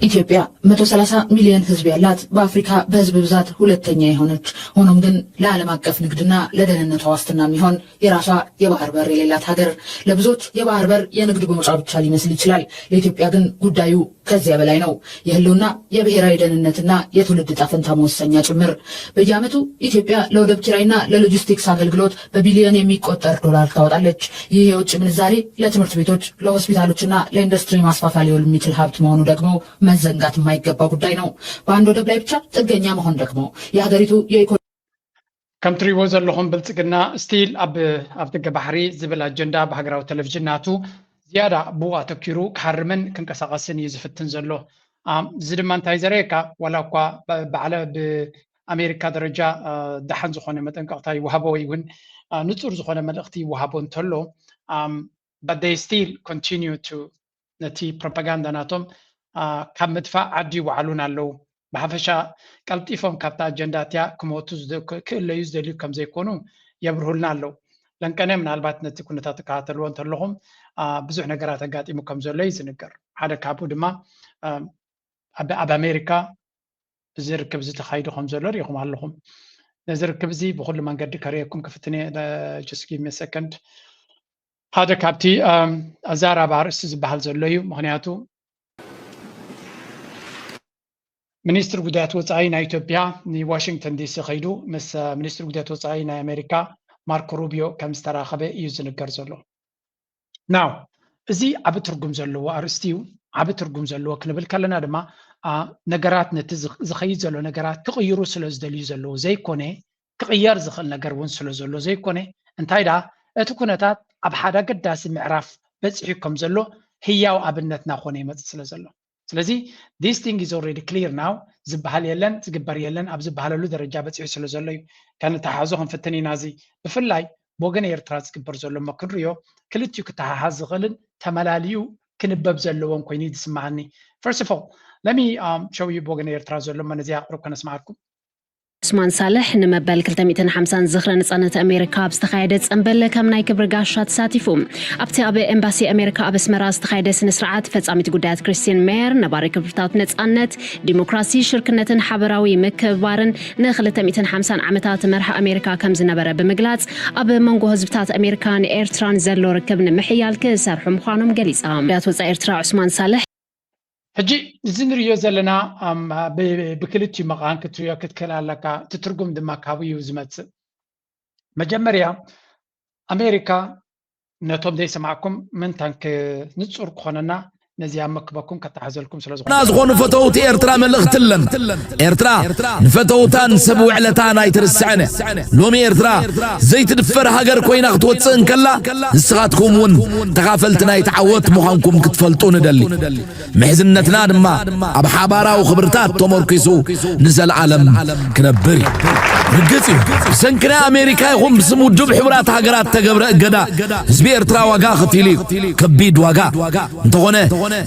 ኢትዮጵያ መቶ ሠላሳ ሚሊዮን ሕዝብ ያላት፣ በአፍሪካ በሕዝብ ብዛት ሁለተኛ የሆነች፣ ሆኖም ግን ለዓለም አቀፍ ንግድና ለደህንነቷ ዋስትና የሚሆን የራሷ የባህር በር የሌላት ሀገር። ለብዙዎች የባህር በር የንግድ መውጫ ብቻ ሊመስል ይችላል። ለኢትዮጵያ ግን ጉዳዩ ከዚያ በላይ ነው። የህልውና፣ የብሔራዊ ደህንነትና የትውልድ ዕጣ ፈንታ መወሰኛ ጭምር። በየዓመቱ ኢትዮጵያ ለወደብ ኪራይና ለሎጂስቲክስ አገልግሎት በቢሊዮን የሚቆጠር ዶላር ታወጣለች። ይህ የውጭ ምንዛሪ ለትምህርት ቤቶች፣ ለሆስፒታሎችና ለኢንዱስትሪ ማስፋፋ ሊውል የሚችል ሀብት መሆኑ ደግሞ መዘንጋት የማይገባ ጉዳይ ነው። በአንድ ወደብ ላይ ብቻ ጥገኛ መሆን ደግሞ የሀገሪቱ የኢኮኖሚ ከምትሪዎ ዘለኹም ብልጽግና ስቲል ኣብ ኣብ ደገ ባሕሪ ዝብል ኣጀንዳ ብሃገራዊ ቴሌቪዥን ናቱ ዝያዳ ብኡ ኣተኪሩ ክሃርምን ክንቀሳቐስን እዩ ዝፍትን ዘሎ። እዚ ድማ እንታይ ዘርእየካ፣ ዋላ እኳ ባዕለ ብኣሜሪካ ደረጃ ደሓን ዝኾነ መጠንቀቕታ ይወሃቦ ወይ እውን ንፁር ዝኾነ መልእኽቲ ይወሃቦ እንተሎ፣ but they still continue to ነቲ ፕሮፓጋንዳ ናቶም ካብ ምድፋእ ዓዲ ይወዓሉን ኣለዉ። ብሓፈሻ ቀልጢፎም ካብታ ኣጀንዳ እቲኣ ክሞቱ ክእለዩ ዝደልዩ ከም ዘይኮኑ የብርሁልና ኣለዉ። ለንቀነ ምናልባት ነቲ ኩነታት ትከታተልዎ እንተለኹም ብዙሕ ነገራት ኣጋጢሙ ከም ዘሎ እዩ ዝንገር። ሓደ ካብኡ ድማ ኣብ ኣሜሪካ እዚ ርክብ እዚ ተኻይዱ ከም ዘሎ ርኢኹም ኣለኹም። ነዚ ርክብ እዚ ብኩሉ መንገዲ ከርእየኩም ክፍትን እየ። Just give me a second። ሓደ ካብቲ ኣዛራቢ ኣርእስቲ ዝበሃል ዘሎ እዩ። ምክንያቱ ሚኒስትር ጉዳያት ወፃኢ ናይ ኢትዮጵያ ንዋሽንግተን ዲሲ ከይዱ ምስ ሚኒስትር ጉዳያት ወፃኢ ናይ ኣሜሪካ ማርኮ ሩቢዮ ከም ዝተራኸበ እዩ ዝንገር ዘሎ። ናው እዚ ዓቢ ትርጉም ዘለዎ ኣርእስቲ እዩ። ዓቢ ትርጉም ዘለዎ ክንብል ከለና ድማ ነገራት ነቲ ዝኸይድ ዘሎ ነገራት ክቕይሩ ስለ ዝደልዩ ዘለዉ ዘይኮነ ክቕየር ዝኽእል ነገር እውን ስለ ዘሎ ዘይኮነ እንታይ ደኣ እቲ ኩነታት ኣብ ሓደ ኣገዳሲ ምዕራፍ በፂሑ ከም ዘሎ ህያው ኣብነትና ኮነ ይመፅእ ስለ ዘሎ ስለዚ this thing is already clear now ዝበሃል የለን ዝግበር የለን ኣብ ዝበሃለሉ ደረጃ በፂሑ ስለ ዘሎ እዩ። ከነተሓሕዞ ክንፍትን ኢና። እዚ ብፍላይ ብወገን ኤርትራ ዝግበር ዘሎ እሞ ክንሪኦ ክልቲኡ ክተሓሓዝ ዝኽእልን ተመላሊኡ ክንበብ ዘለዎን ኮይኑ እዩ ዝስምዓኒ። First of all let me show you ብወገን ኤርትራ ዘሎ እሞ ነዚ ኣቕርብ ከነስምዓኩም። ዑስማን ሳልሕ ንመበል ክልተ ሚእትን ሓምሳን ዝኽሪ ነጻነት ኣሜሪካ ኣብ ዝተኻየደ ጽምብል ከም ናይ ክብሪ ጋሻ ተሳቲፉ። ኣብቲ ኣብ ኤምባሲ ኣሜሪካ ኣብ ኣስመራ ዝተኻየደ ስነ ስርዓት ፈጻሚት ጉዳያት ክሪስቲን ሜየር፣ ነባሪ ክብርታት ነጻነት፣ ዲሞክራሲ፣ ሽርክነትን ሓበራዊ ምክብባርን ንክልተ ሚእትን ሓምሳን ዓመታት መርሒ ኣሜሪካ ከም ዝነበረ ብምግላጽ፣ ኣብ መንጎ ህዝብታት ኣሜሪካን ኤርትራን ዘሎ ርክብ ንምሕያል ክሰርሑ ምዃኖም ገሊጻ። ጉዳያት ወጻኢ ኤርትራ ዑስማን ሳልሕ። ሕጂ እዚ ንርእዮ ዘለና ብክልቲኡ መቓን ክትርእዮ ክትክእል ኣለካ። እቲ ትርጉም ድማ ካብኡ እዩ ዝመጽእ። መጀመርያ ኣሜሪካ ነቶም ዘይሰማዕኩም ምንታን ንጹር ክኾነና ነዚ ኣብ መክበኩም ከተሓዘልኩም ስለ ዝኾነ ዝኾኑ ፈተውቲ ኤርትራ መልእኽቲ ኣለን። ኤርትራ ንፈተውታን ሰብ ውዕለታን ኣይትርስዕን። ሎሚ ኤርትራ ዘይትድፈር ሃገር ኮይና ክትወጽእ እንከላ ንስኻትኩም እውን ተኻፈልቲ ናይቲ ዓወት ምዃንኩም ክትፈልጡ ንደሊ። ምሕዝነትና ድማ ኣብ ሓባራዊ ክብርታት ተመርኪሱ ንዘለኣለም ክነብር እዩ። ርግጽ እዩ ብሰንኪ ናይ ኣሜሪካ ይኹን ብስም ውድብ ሕቡራት ሃገራት ተገብረ እገዳ ህዝቢ ኤርትራ ዋጋ ከፊሉ እዩ። ከቢድ ዋጋ። እንተኾነ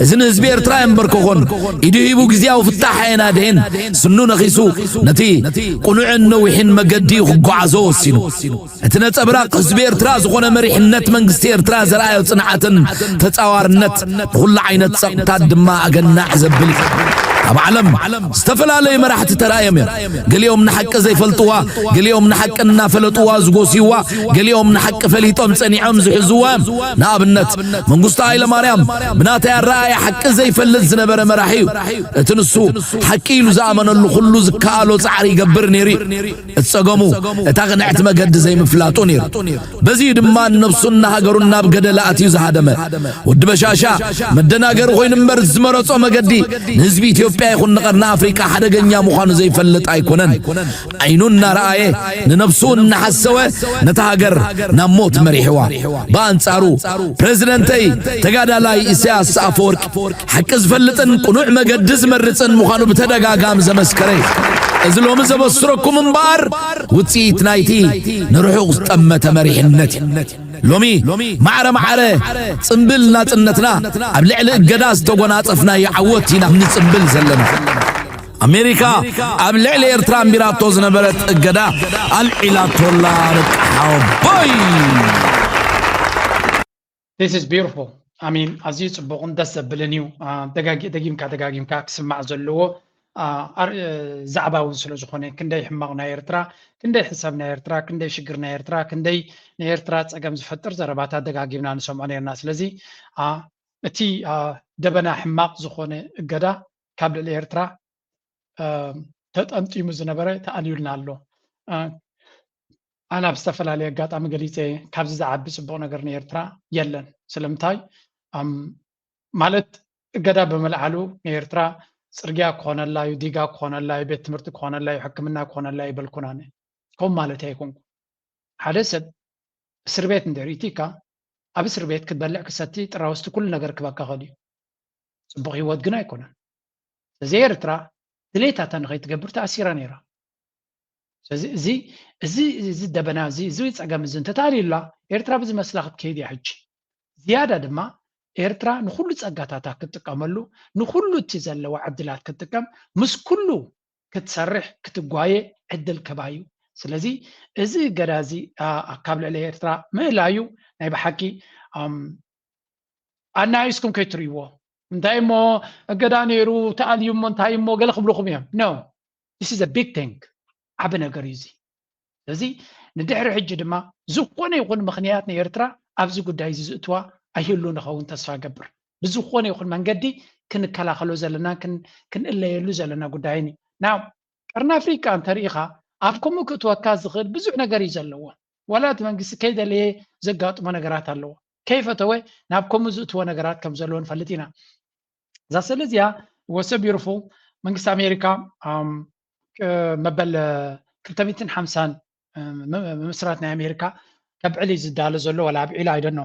እዚ ንህዝቢ ኤርትራ የንበርከኾን ኢዱ ሂቡ ግዜያዊ ፍታሕ ኣየናድህን ስኑ ነኺሱ ነቲ ቁኑዕን ነዊሕን መገዲ ክጓዓዞ ወሲኑ። እቲ ነጸብራቕ ህዝቢ ኤርትራ ዝኾነ መሪሕነት መንግስቲ ኤርትራ ዘርኣዮ ጽንዓትን ተጻዋርነት ንኹሉ ዓይነት ጸቕጥታት ድማ ኣገናዕ ዘብል እዩ። ኣብ ዓለም ዝተፈላለዩ መራሕቲ ተራእዮም እዮም። ገሊኦም ንሓቂ ዘይፈልጥዋ፣ ገሊኦም ንሓቂ እናፈለጥዋ ዝጎስይዋ፣ ገሊኦም ንሓቂ ፈሊጦም ጸኒዖም ዝሕዝዋ እዮም። ንኣብነት መንግስቱ ሃይለማርያም ብናተይ ኣረኣእያ ሓቂ ዘይፈልጥ ዝነበረ መራሒ እዩ። እቲ ንሱ ሓቂ ኢሉ ዝኣመነሉ ኩሉ ዝከኣሎ ጻዕሪ ይገብር ነይሩ እዩ። እቲ ጸገሙ እታ ቅንዕቲ መገዲ ዘይምፍላጡ ነይሩ። በዚ ድማ ንነብሱን ንሃገሩን ናብ ገደል ኣእትዩ ዝሃደመ ወዲ በሻሻ መደናገሪ ኮይኑ እምበር ዝመረጾ መገዲ ንህዝቢ ኢትዮጵያ ይኹን ንቐርኒ ኣፍሪቃ ሓደገኛ ምዃኑ ዘይፈልጥ ኣይኮነን። ዓይኑ እናረኣየ ንነብሱ እናሓሰወ ነታ ሃገር ናብ ሞት መሪሕዋ። ብኣንጻሩ ፕረዚደንተይ ተጋዳላይ ኢሳያስ ኣፈወርቂ ሓቂ ዝፈልጥን ቅኑዕ መገዲ ዝመርጽን ምዃኑ ብተደጋጋሚ ዘመስከረ እዩ። እዚ ሎሚ ዘበስረኩም እምበኣር ውጽኢት ናይቲ ንርሑቕ ዝጠመተ መሪሕነት እዩ። ሎሚ ማዕረ ማዕረ ጽምብል ናጽነትና ኣብ ልዕሊ እገዳ ዝተጎናጸፍናዮ ዓወት ኢና ንጽምብል ዘለና። ኣሜሪካ ኣብ ልዕሊ ኤርትራ ኣንቢራቶ ዝነበረት እገዳ ኣልዒላቶላ በቃ ሓወቦይ። This is beautiful. ኣሚን፣ ኣዝዩ ጽቡቕን ደስ ዘብልን እዩ። ደጊምካ ደጋጊምካ ክስማዕ ዘለዎ ዛዕባ እውን ስለ ዝኾነ፣ ክንደይ ሕማቕ ናይ ኤርትራ፣ ክንደይ ሕሰብ ናይ ኤርትራ፣ ክንደይ ሽግር ናይ ኤርትራ፣ ክንደይ ናይ ኤርትራ ጸገም ዝፈጥር ዘረባታት ደጋጊምና ንሰምዖ ነርና። ስለዚ እቲ ደበና ሕማቕ ዝኾነ እገዳ ካብ ልዕሊ ኤርትራ ተጠምጢሙ ዝነበረ ተኣልዩልና ኣሎ። ኣነ ኣብ ዝተፈላለየ ኣጋጣሚ ገሊጸ፣ ካብዚ ዝዓቢ ጽቡቕ ነገር ንኤርትራ የለን። ስለምንታይ ማለት እገዳ ብምልዓሉ ንኤርትራ ጽርግያ ክኾነላ እዩ፣ ዲጋ ክኾነላ እዩ፣ ቤት ትምህርቲ ክኾነላ እዩ፣ ሕክምና ክኾነላ እዩ በልኩን። ኣነ ከምኡ ማለት ኣይኮንኩ። ሓደ ሰብ እስር ቤት እንድሕር እቲካ ኣብ እስር ቤት ክትበልዕ ክሰቲ ጥራውስቲ ኩሉ ነገር ክበካ ኸእል እዩ። ጽቡቕ ህይወት ግን ኣይኮነን። ስለዚ ኤርትራ ድሌታታ ንኸይትገብር ተኣሲራ ነይራ። ስለዚ እዚ እዚ እዚ ደበና እዚ እዚ ጸገም እዚ እንተተኣልዩላ ኤርትራ ብዚ መስላ ክትከይድ እያ። ሕጂ ዝያዳ ድማ ኤርትራ ንኹሉ ጸጋታታ ክትጥቀመሉ፣ ንኹሉ እቲ ዘለዋ ዕድላት ክትጥቀም፣ ምስ ኩሉ ክትሰርሕ ክትጓየ ዕድል ክባ እዩ። ስለዚ እዚ እገዳ እዚ ካብ ልዕሊ ኤርትራ ምእላዩ ናይ ብሓቂ ኣናይስኩም ከይትርእይዎ። እንታይ እሞ እገዳ ነይሩ ተኣልዩ እሞ እንታይ እሞ ገለ ክብልኹም እዮም። No, this is a big thing. ዓቢ ነገር እዩ እዚ። ስለዚ ንድሕሪ ሕጂ ድማ ዝኾነ ይኹን ምኽንያት ንኤርትራ ኣብዚ ጉዳይ እዚ ዝእትዋ ኣይህሉ ንኸውን ተስፋ ገብር። ብዝኾነ ይኹን መንገዲ ክንከላኸሎ ዘለና ክንእለየሉ ዘለና ጉዳይን እዩ። ናው ቀርኒ ኣፍሪቃ እንተርኢኻ ኣብ ከምኡ ክእትወካ ዝኽእል ብዙሕ ነገር እዩ ዘለዎ። ዋላ እቲ መንግስቲ ከይደለየ ዘጋጥሞ ነገራት ኣለዎ። ከይፈተወ ናብ ከምኡ ዝእትዎ ነገራት ከም ዘለዎ ንፈልጥ ኢና። እዛ ስእሊ እዚኣ was so beautiful። መንግስቲ ኣሜሪካ መበል ክልተ ሚእትን ሓምሳን ምምስራት ናይ ኣሜሪካ ከብዕል እዩ ዝዳሎ ዘሎ፣ ዋላ ኣብዒሉ ኣይደኖ።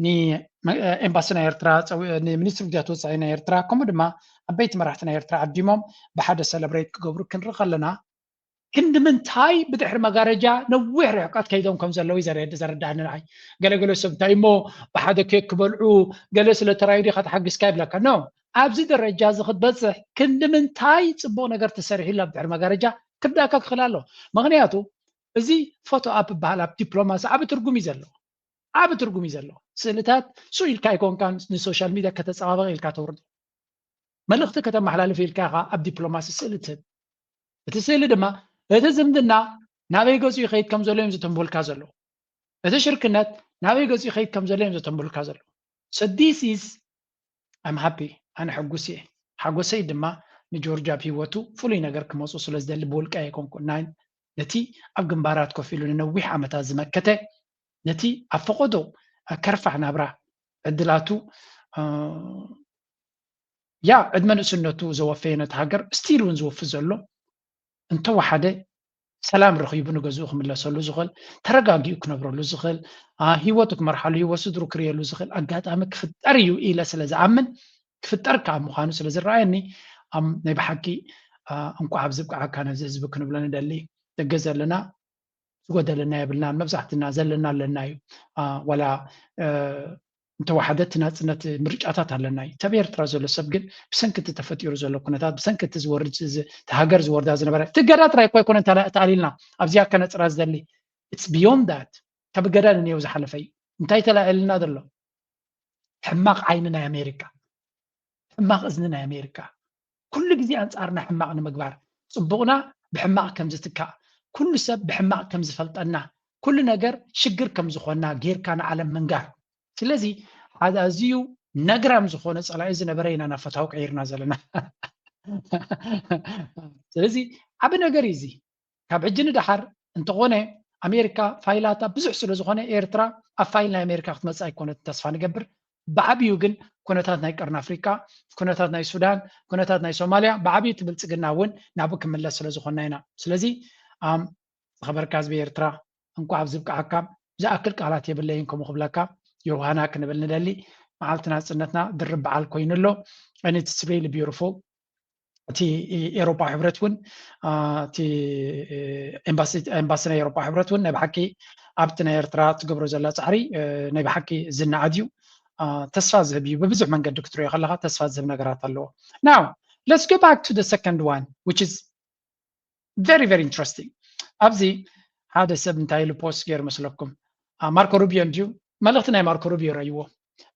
ንኤምባሲ ናይ ኤርትራ፣ ንሚኒስትሪ ጉዳያት ወፃኢ ናይ ኤርትራ፣ ከምኡ ድማ ዓበይቲ መራሕቲ ናይ ኤርትራ ዓዲሞም ብሓደ ሰለብሬት ክገብሩ ክንርኢ ከለና ክንዲ ምንታይ ብድሕሪ መጋረጃ ነዊሕ ርሕቀት ከይዶም ከም ዘለዉ ዘረዳኒ ንዓይ። ገለገለ ሰብ እንታይ እሞ ብሓደ ኬክ ክበልዑ ገለ ስለ ተራዩ ዲኻ ተሓጊስካ ይብለካ። No፣ ኣብዚ ደረጃ እዚ ክትበፅሕ ክንዲ ምንታይ ፅቡቕ ነገር ተሰሪሕሉ ኣብ ድሕሪ መጋረጃ ክርዳእካ ክኽእል ኣሎ። ምኽንያቱ እዚ ፎቶ ኣፕ በሃል ኣብ ዲፕሎማሲ ዓቢ ትርጉም እዩ ዘለዎ። ዓቢ ትርጉም እዩ ዘለዎ። ስእልታት ስኡ ኢልካ ኣይኮንካን ንሶሻል ሚድያ ከተጸባበቕ ኢልካ ተውርዶ። መልእኽቲ ከተመሓላልፍ ኢልካ ኢኻ ኣብ ዲፕሎማሲ ስእሊ ትህብ። እቲ ስእሊ ድማ እቲ ዝምድና ናበይ ገጹ ይኸይድ ከም ዘሎ እዮም ዘተንብሁልካ ዘለዉ። እቲ ሽርክነት ናበይ ገጹ ይኸይድ ከም ዘሎ እዮም ዘተንብሁልካ ዘለዉ። So this is I'm happy፣ ኣነ ሕጉስ እየ። ሓጎሰይ ድማ ንጆርጅ ኣብ ህይወቱ ፍሉይ ነገር ክመፁ ስለ ዝደሊ ብውልቀ ኣይኮንኩን። ናይ ነቲ ኣብ ግንባራት ኮፍ ኢሉ ንነዊሕ ዓመታት ዝመከተ ነቲ ኣብ ፈቐዶ ከርፋሕ ናብራ ዕድላቱ ያ ዕድመ ንእስነቱ ዘወፈየ ነቲ ሃገር ስቲል እውን ዝወፊ ዘሎ እንተወሓደ ሰላም ረኺቡ ንገዝኡ ክምለሰሉ ዝኽእል፣ ተረጋጊኡ ክነብረሉ ዝኽእል፣ ህይወቱ ክመርሓሉ፣ ህይወት ስድሩ ክርእየሉ ዝኽእል ኣጋጣሚ ክፍጠር እዩ ኢለ ስለ ዝኣምን፣ ክፍጠር ከዓ ምዃኑ ስለ ዝረኣየኒ፣ ናይ ብሓቂ እንቋዕ ኣብዚ ብቅዓካ ነዚ ህዝቢ ክንብሎ ንደሊ። ደገ ዘለና ዝጎደለና የብልናን፣ መብዛሕትና ዘለና ኣለና እዩ። ዋላ እንተወሓደ እቲ ናፅነት ምርጫታት ኣለና እዩ። ተብ ኤርትራ ዘሎ ሰብ ግን ብሰንኪ እቲ ተፈጢሩ ዘሎ ኩነታት፣ ብሰንኪ እቲ ዝወርድ እቲ ሃገር ዝወርዳ ዝነበረ እቲ እገዳ ጥራይ እኮ ኣይኮነን ተኣሊልና ኣብዚኣ ከነፅራ ዝደሊ። It's beyond that። ካብ እገዳ ንኔው ዝሓለፈ እዩ። እንታይ ተላዒልና ዘሎ? ሕማቕ ዓይኒ ናይ ኣሜሪካ፣ ሕማቕ እዝኒ ናይ ኣሜሪካ፣ ኩሉ ግዜ ኣንጻርና ሕማቕ ንምግባር፣ ጽቡቕና ብሕማቕ ከም ዝትካእ፣ ኩሉ ሰብ ብሕማቕ ከም ዝፈልጠና፣ ኩሉ ነገር ሽግር ከም ዝኾንና ጌርካ ንዓለም ምንጋር። ስለዚ ሓደ ኣዝዩ ነግራም ዝኾነ ጸላኢ ዝነበረ ኢና ናብ ፈታዊ ቀይርና ዘለና። ስለዚ ዓቢ ነገር እዩ እዚ። ካብ ሕጂ ንደሓር እንተኾነ ኣሜሪካ ፋይላታ ብዙሕ ስለ ዝኾነ ኤርትራ ኣብ ፋይል ናይ ኣሜሪካ ክትመጽእ ኣይኮነትን ተስፋ ንገብር። ብዓብዩ ግን ኩነታት ናይ ቀርኒ ኣፍሪቃ፣ ኩነታት ናይ ሱዳን፣ ኩነታት ናይ ሶማልያ ብዓብዩ እቲ ብልጽግና እውን ናብኡ ክምለስ ስለ ዝኾንና ኢና። ስለዚ ዝኸበርካ ህዝቢ ኤርትራ እንኳዕ ኣብዚ ብቅዓካ። ዝኣክል ቃላት የብለይን ከምኡ ክብለካ። ዮሃና ክንብል ንደሊ። መዓልቲ ናጽነትና ድርብ በዓል ኮይኑ ኣሎ። And it's really beautiful። እቲ ኤሮፓ ሕብረት እውን እቲ ኤምባሲ ናይ ኤሮፓ ሕብረት እውን ናይ ብሓቂ ኣብቲ ናይ ኤርትራ ትገብሮ ዘላ ጻዕሪ ናይ ብሓቂ ዝነኣድ እዩ። ተስፋ ዝህብ እዩ። ብብዙሕ መንገዲ ክትሪኦ ከለካ ተስፋ ዝህብ ነገራት ኣለዎ። Now let's go back to the second one, which is very very interesting። ኣብዚ ሓደ ሰብ እንታይ ኢሉ ፖስት ገይሩ መስለኩም? ማርኮ ሩቢዮ እንድዩ። መልእኽቲ ናይ ማርኮ ሩቢዮ ረእይዎ።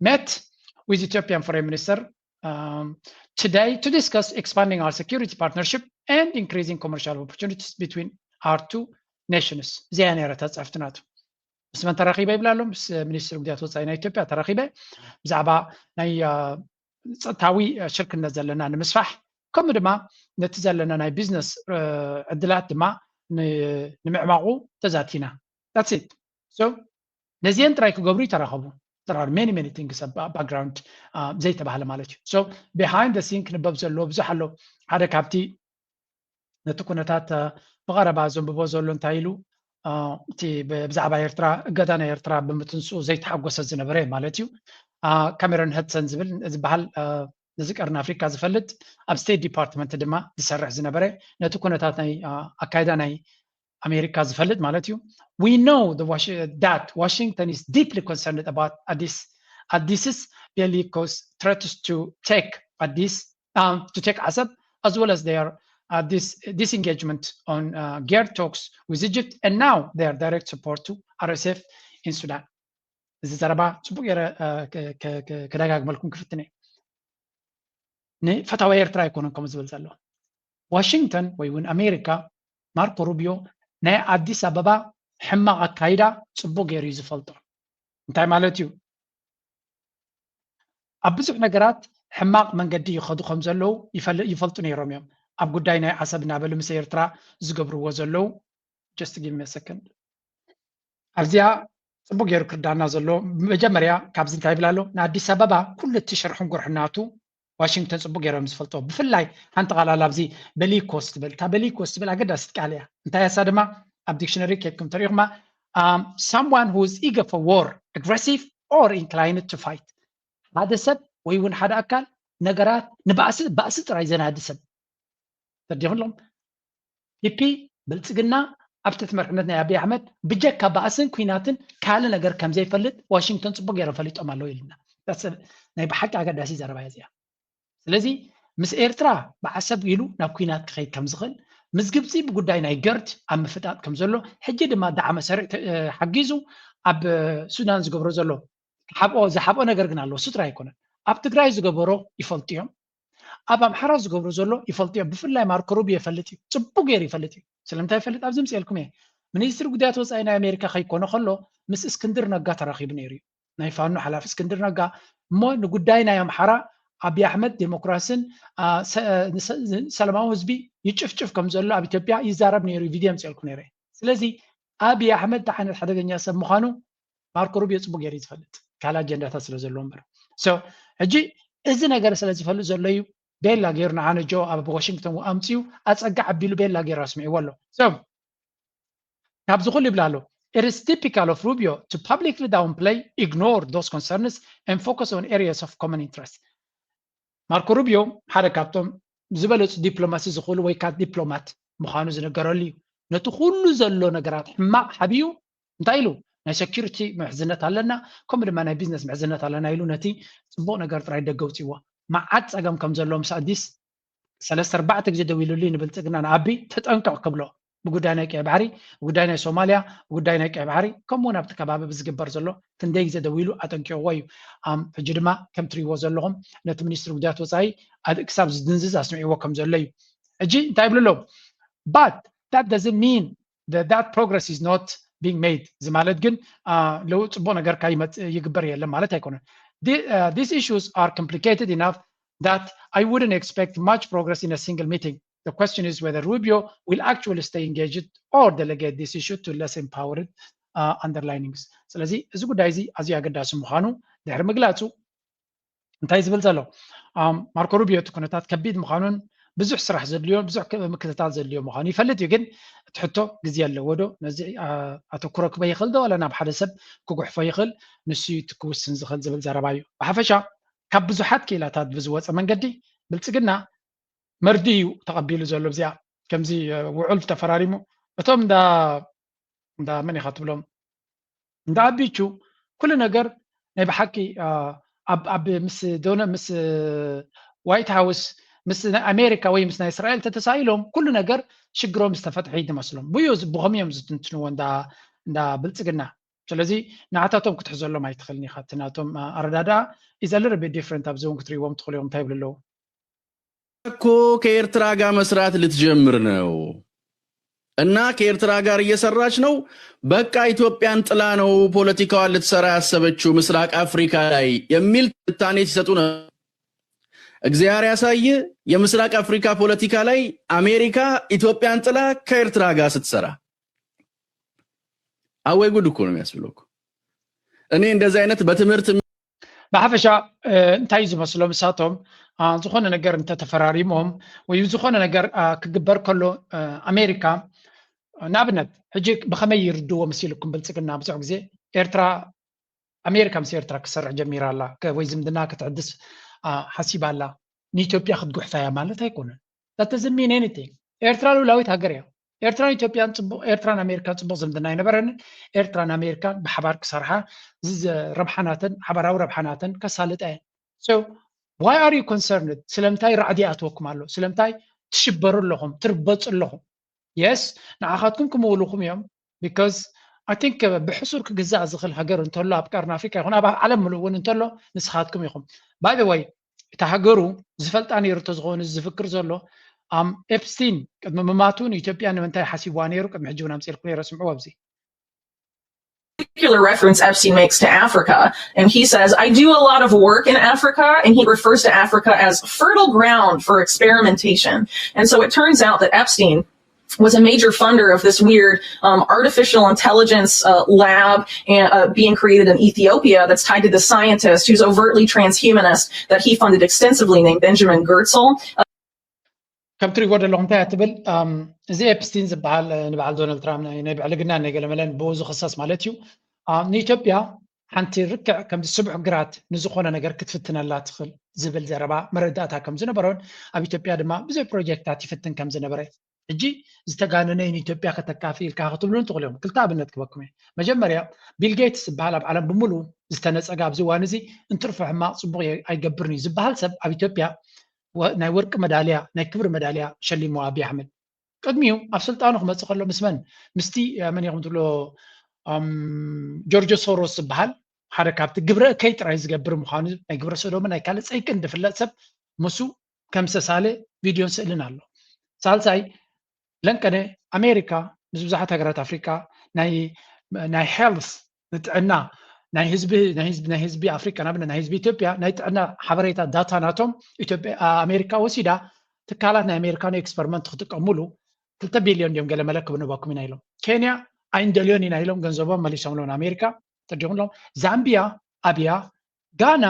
Met with Ethiopian Foreign Minister um, today to discuss expanding our security partnership and increasing commercial opportunities between our two nations. እዚኣ ነይረ ተጻፍትናቱ። ምስ መን ተራኺበ ይብል ኣሎ? ምስ ሚኒስትሪ ጉዳያት ወጻኢ ናይ ኢትዮጵያ ተራኺበ፣ ብዛዕባ ናይ ጸጥታዊ ሽርክነት ዘለና ንምስፋሕ፣ ከምኡ ድማ ነቲ ዘለና ናይ ቢዝነስ ዕድላት ድማ ንምዕማቑ ተዛቲና። That's it. So ነዚአን ጥራይ ክገብሩ ይተራኸቡ። There are many many things background ዘይተባህለ ማለት እዩ። So behind the scene ክንበብ ዘለዎ ብዙሕ ኣሎ። ሓደ ካብቲ ነቲ ኩነታት ብቐረባ ዘንብቦ ዘሎ እንታይ ኢሉ፣ እቲ ብዛዕባ ኤርትራ፣ እገዳ ናይ ኤርትራ ብምትንስኡ ዘይተሓጎሰ ዝነበረ ማለት እዩ። ካሜሮን ሀድሰን ዝብል ዝበሃል፣ ነዚ ቀርኒ ኣፍሪካ ዝፈልጥ፣ ኣብ ስቴት ዲፓርትመንት ድማ ዝሰርሕ ዝነበረ፣ ነቲ ኩነታት ናይ ኣካይዳ ናይ ኣሜሪካ ዝፈልጥ ማለት እዩ። We know the that Washington is deeply concerned about Addis Addis's bellicose threats to take Addis um, to take Asab, as well as their uh, this disengagement on uh, geared talks with Egypt, and now their direct support to R S F in Sudan. እዚ ዘረባ ጽቡቅ ገይረ ክደጋግመልኩም ክፍትን እየ። ንፈታዊ ኤርትራ ኣይኮነን ከምኡ ዝብል ዘሎ። ዋሽንግተን ወይ እውን ኣሜሪካ፣ ማርኮ ሩቢዮ ናይ ኣዲስ ኣበባ ሕማቕ ኣካይዳ ጽቡቅ ገይሩ እዩ ዝፈልጦ። እንታይ ማለት እዩ? ኣብ ብዙሕ ነገራት ሕማቕ መንገዲ ይኸዱ ከም ዘለዉ ይፈልጡ ነይሮም እዮም። ኣብ ጉዳይ ናይ ዓሰብ እናበሉ ምስ ኤርትራ ዝገብርዎ ዘለዉ just give me a second። ኣብዚኣ ጽቡቅ ገይሩ ክርዳና ዘሎ፣ መጀመርያ ካብዚ እንታይ ይብል ኣሎ? ንኣዲስ ኣበባ ኩሉ እቲ ሽርሕን ጉርሕናቱ ዋሽንግተን ጽቡቅ ገይሮም ዝፈልጦ። ብፍላይ ሓንቲ ቃል ኣላ ኣብዚ በሊኮስ ትብል። እታ በሊኮስ ትብል ኣገዳሲት ቃል እያ። እንታይ እያ እሳ ድማ? ኣብ ዲክሽነሪ ኬድኩም ተሪእኹማ፣ um, someone who is eager for war, aggressive or inclined to fight። ሓደ ሰብ ወይ እውን ሓደ ኣካል ነገራት ንባእሲ ባእሲ ጥራይ ዘናዲ ሰብ። ተዲኹም ኣለኹም? ፒፒ ብልጽግና ኣብ ትሕቲ መርሕነት ናይ ኣብይ ኣሕመድ ብጀካ ባእስን ኩናትን ካልእ ነገር ከም ዘይፈልጥ ዋሽንግተን ጽቡቅ ገይሮም ፈሊጦም ኣለዉ ኢልና። ናይ ብሓቂ ኣገዳሲ ዘረባ እያ እዚኣ። ስለዚ ምስ ኤርትራ ብዓሰብ ኢሉ ናብ ኩናት ክኸይድ ከም ዝኽእል፣ ምስ ግብጺ ብጉዳይ ናይ ገርድ ኣብ ምፍጣጥ ከም ዘሎ፣ ሕጂ ድማ ዳዕመ ሰሪዕ ሓጊዙ ኣብ ሱዳን ዝገብሮ ዘሎ ሓብኦ ዝሓብኦ ነገር ግን ኣሎ። እሱ ጥራይ ኣይኮነን። ኣብ ትግራይ ዝገበሮ ይፈልጡ እዮም። ኣብ ኣምሓራ ዝገብሮ ዘሎ ይፈልጡ እዮም። ብፍላይ ማርኮ ሩቢዮ ይፈልጥ እዩ፣ ጽቡቅ ገይሩ ይፈልጥ እዩ። ስለምንታይ ይፈልጥ? ኣብዚ ምጽኤልኩም እየ። ሚኒስትሪ ጉዳያት ወጻኢ ናይ ኣሜሪካ ከይኮነ ከሎ ምስ እስክንድር ነጋ ተራኺቡ ነይሩ እዩ። ናይ ፋኖ ሓላፊ እስክንድር ነጋ እሞ ንጉዳይ ናይ ኣምሓራ ኣብይ ኣሕመድ ዴሞክራስን ሰላማዊ ህዝቢ ይጭፍጭፍ ከም ዘሎ ኣብ ኢትዮጵያ ይዛረብ ነይሩ፣ ቪድዮ ምፅልኩ ነይረ። ስለዚ ኣብይ ኣሕመድ እንታይ ዓይነት ሓደገኛ ሰብ ምዃኑ ማርኮ ሩቢዮ ፅቡቅ ገይሩ ዝፈልጥ ካልእ ኣጀንዳታት ስለ ዘለዎ እምበር። ሕጂ እዚ ነገር ስለ ዝፈልጥ ዘሎ እዩ ቤላ ገይሩ ንዓነ ጆ ኣብ ዋሽንግተን ኣምፅኡ ኣፀግዕ ኣቢሉ ቤላ ገይሩ ኣስሚዕዎ ኣሎ። ካብዚ ኩሉ ይብል ኣሎ፣ it is typical of Rubio to publicly downplay, ignore those concerns and focus on areas of common interest። ማርኮ ሩቢዮ ሓደ ካብቶም ዝበለፁ ዲፕሎማሲ ዝኽእሉ ወይ ከዓ ዲፕሎማት ምዃኑ ዝነገረሉ እዩ። ነቲ ኩሉ ዘሎ ነገራት ሕማቕ ሓቢኡ እንታይ ኢሉ? ናይ ሴኩሪቲ ምሕዝነት ኣለና፣ ከምኡ ድማ ናይ ቢዝነስ ምሕዝነት ኣለና ኢሉ ነቲ ፅቡቕ ነገር ጥራይ ደገ ውፅዎ። መዓት ፀገም ከም ዘሎ ምስ ኣዲስ ሰለስተ ኣርባዕተ ግዜ ደዊሉሉ ንብልፅግና ንኣቢ ተጠንቀቕ ክብሎ ብጉዳይ ናይ ቀይ ባሕሪ፣ ብጉዳይ ናይ ሶማልያ፣ ብጉዳይ ናይ ቀይ ባሕሪ ከምኡ እውን ኣብቲ ከባቢ ብዝግበር ዘሎ ክንደይ ግዜ ደዊሉ ኣጠንቂቕዎ እዩ። ሕጂ ድማ ከም ትሪእዎ ዘለኹም ነቲ ሚኒስትሪ ጉዳያት ወፃኢ ክሳብ ዝድንዝዝ ኣስሚዕዎ ከም ዘሎ እዩ። ሕጂ እንታይ ይብሉ ኣለዉ? But that doesn't mean that, that progress is not being made። እዚ ማለት ግን ለውጥ ፅቡቅ ነገር ይግበር የለን ማለት ኣይኮነን። These issues are complicated enough that I wouldn't expect much progress in a single meeting. The question is whether Rubio will actually stay engaged or delegate this issue to less empowered uh, underlinings. ስለዚ እዚ ጉዳይ እዚ ኣዝዩ ኣገዳሲ ምዃኑ ድሕሪ ምግላፁ እንታይ ዝብል ዘሎ ማርኮ ሩቢዮ እቲ ኩነታት ከቢድ ምዃኑን ብዙሕ ስራሕ ዘድልዮ ብዙሕ ምክትታል ዘድልዮ ምዃኑ ይፈልጥ እዩ። ግን እቲ ሕቶ ግዜ ኣለዎ ዶ ነዚ ኣተኩሮ ክበ ይኽእል ዶ ዋላ ናብ ሓደ ሰብ ክጉሕፎ ይኽእል? ንሱ እዩ እቲ ክውስን ዝኽእል ዝብል ዘረባ እዩ። ብሓፈሻ ካብ ብዙሓት ክኢላታት ብዝወፀ መንገዲ ብልፅግና መርዲ እዩ ተቐቢሉ ዘሎ። ብዚኣ ከምዚ ውዑል ተፈራሪሙ እቶም እንዳ እንዳ መን ኢኻ ትብሎም እንዳ ኣቢቹ ኩሉ ነገር ናይ ብሓቂ ኣብ ምስ ዶነ ምስ ዋይት ሃውስ ምስ ኣሜሪካ ወይ ምስ ናይ እስራኤል ተተሳኢሎም ኩሉ ነገር ሽግሮም ዝተፈትሐ ይመስሎም። ብዩ ብኸም እዮም ዝትንትንዎ እንዳ ብልፅግና ስለዚ ንዓታቶም ክትሕዘሎም ኣይትኽእልን ኢኻ። እቲ ናቶም ኣረዳድኣ is a little bit different። ኣብዚ እውን ክትርእይዎም ትኽእሉ እዮም እንታይ ይብሉ ኣለዉ። እኮ ከኤርትራ ጋር መስራት ልትጀምር ነው እና ከኤርትራ ጋር እየሰራች ነው። በቃ ኢትዮጵያን ጥላ ነው ፖለቲካዋን ልትሰራ ያሰበችው ምስራቅ አፍሪካ ላይ የሚል ትንታኔ ሲሰጡ ነው። እግዚአብሔር ያሳይ። የምስራቅ አፍሪካ ፖለቲካ ላይ አሜሪካ ኢትዮጵያን ጥላ ከኤርትራ ጋር ስትሰራ አወይ ጉድ እኮ ነው የሚያስብለው እኮ። እኔ እንደዚህ አይነት በትምህርት ብሓፈሻ እንታይ እዩ ዝመስሎም እሳቶም ዝኾነ ነገር እንተተፈራሪሞም ወይ ዝኾነ ነገር ክግበር ከሎ ኣሜሪካ ንኣብነት ሕጂ ብኸመይ ይርድዎ መሲልኩም ብልፅግና ብዙሕ ግዜ ኤርትራ ኣሜሪካ ምስ ኤርትራ ክሰርሕ ጀሚራ ኣላ ወይ ዝምድና ክትሕድስ ሓሲባ ኣላ ንኢትዮጵያ ክትጉሕፋ እያ ማለት ኣይኮነን። That doesn't mean anything. ኤርትራ ልውላዊት ሃገር እያ። ኤርትራን ኢትዮጵያን ጽቡቕ ኤርትራን ኣሜሪካን ጽቡቕ ዝምድና ኣይነበረንን። ኤርትራን ኣሜሪካን ብሓባር ክሰርሓ ረብሓናተን ሓባራዊ ረብሓናተን ከሳልጣ እየን። So why are you concerned? ስለምንታይ ራዕዲ ይኣትወኩም ኣሎ? ስለምንታይ ትሽበሩ ኣለኹም ትርበጹ ኣለኹም? Yes ንዓኻትኩም ክምውልኹም እዮም። Because I think ብሕሱር ክግዛእ ዝኽእል ሃገር እንተሎ ኣብ ቀርኒ ኣፍሪካ ይኹን ኣብ ዓለም ምሉእ እውን እንተሎ ንስኻትኩም ኢኹም። By the way እታ ሃገሩ ዝፈልጣ ነይሩ እንተዝኸውን እዚ ዝፍክር ዘሎ ኣም ኤፕስቲን ቅድሚ ምማቱ ንኢትዮጵያ ንምንታይ ሓሲብዋ ነይሩ ቅድሚ ሕጂ እውን ኣምፅልኩ ነይረ ስምዑ ኣብዚ particular reference Epstein makes to Africa. And he says, I do a lot of work in Africa. And he refers to Africa as fertile ground for experimentation. And so it turns out that Epstein was a major funder of this weird um, artificial intelligence uh, lab and, uh, being created in Ethiopia that's tied to the scientist who's overtly transhumanist that he funded extensively named Benjamin Goertzel. ከም ትሪእዎ ዘለኹም እንታይ ትብል እዚ ኤፕስቲን ዝበሃል ንበዓል ዶናልድ ትራምፕ ናይ ብዕልግና ናይ ገለመለን ብኡ ዝኽሰስ ማለት እዩ። ንኢትዮጵያ ሓንቲ ርክዕ ከምዚ ስቡሕ ግራት ንዝኾነ ነገር ክትፍትነላ ትኽእል ዝብል ዘረባ መረዳእታ ከም ዝነበሮን ኣብ ኢትዮጵያ ድማ ብዙሕ ፕሮጀክታት ይፍትን ከም ዝነበረ ሕጂ ዝተጋነነ ንኢትዮጵያ ከተካፊ ኢልካ ክትብሉ ትኽእሉ እዮም። ክልተ ኣብነት ክበኩም እየ። መጀመርያ ቢል ጌትስ ዝበሃል ኣብ ዓለም ብምሉ ዝተነፀገ ኣብዚ እዋን እዚ እንትርፎ ሕማቕ ፅቡቕ ኣይገብርን እዩ ዝበሃል ሰብ ኣብ ኢትዮጵያ ናይ ወርቂ መዳልያ ናይ ክብሪ መዳልያ ሸሊሞ ኣብይ ኣሕመድ ቅድሚኡ ኣብ ስልጣኑ ክመፅእ ከሎ ምስ መን ምስቲ መን ኢኹም ትብሎ ጆርጆ ሶሮስ ዝበሃል ሓደ ካብቲ ግብረ እከይ ጥራይ ዝገብር ምዃኑ ናይ ግብረ ሰዶምን ናይ ካልእ ፀይቅን ዝፍለጥ ሰብ ምስ ከም ሰሳለ ቪድዮን ስእልን ኣሎ። ሳልሳይ ለንቀነ ኣሜሪካ ምስ ብዙሓት ሃገራት ኣፍሪካ ናይ ናይ ሄልት ንጥዕና ናይ ህዝቢ ናይ ህዝቢ ናይ ህዝቢ ኣፍሪካ ንኣብነት ናይ ህዝቢ ኢትዮጵያ ናይ ጥዕና ሓበሬታ ዳታ ናቶም ኢትዮጵያ ኣሜሪካ ወሲዳ ትካላት ናይ ኣሜሪካ ንኤክስፐሪመንት ክጥቀሙሉ ክልተ ቢልዮን ድዮም ገለ መለ ክብንበኩም ኢና ኢሎም። ኬንያ ኣይንደልዮን ኢና ኢሎም ገንዘቦም መሊሶምሎም ኣሜሪካ ተዲኹምሎም። ዛምቢያ ኣብያ፣ ጋና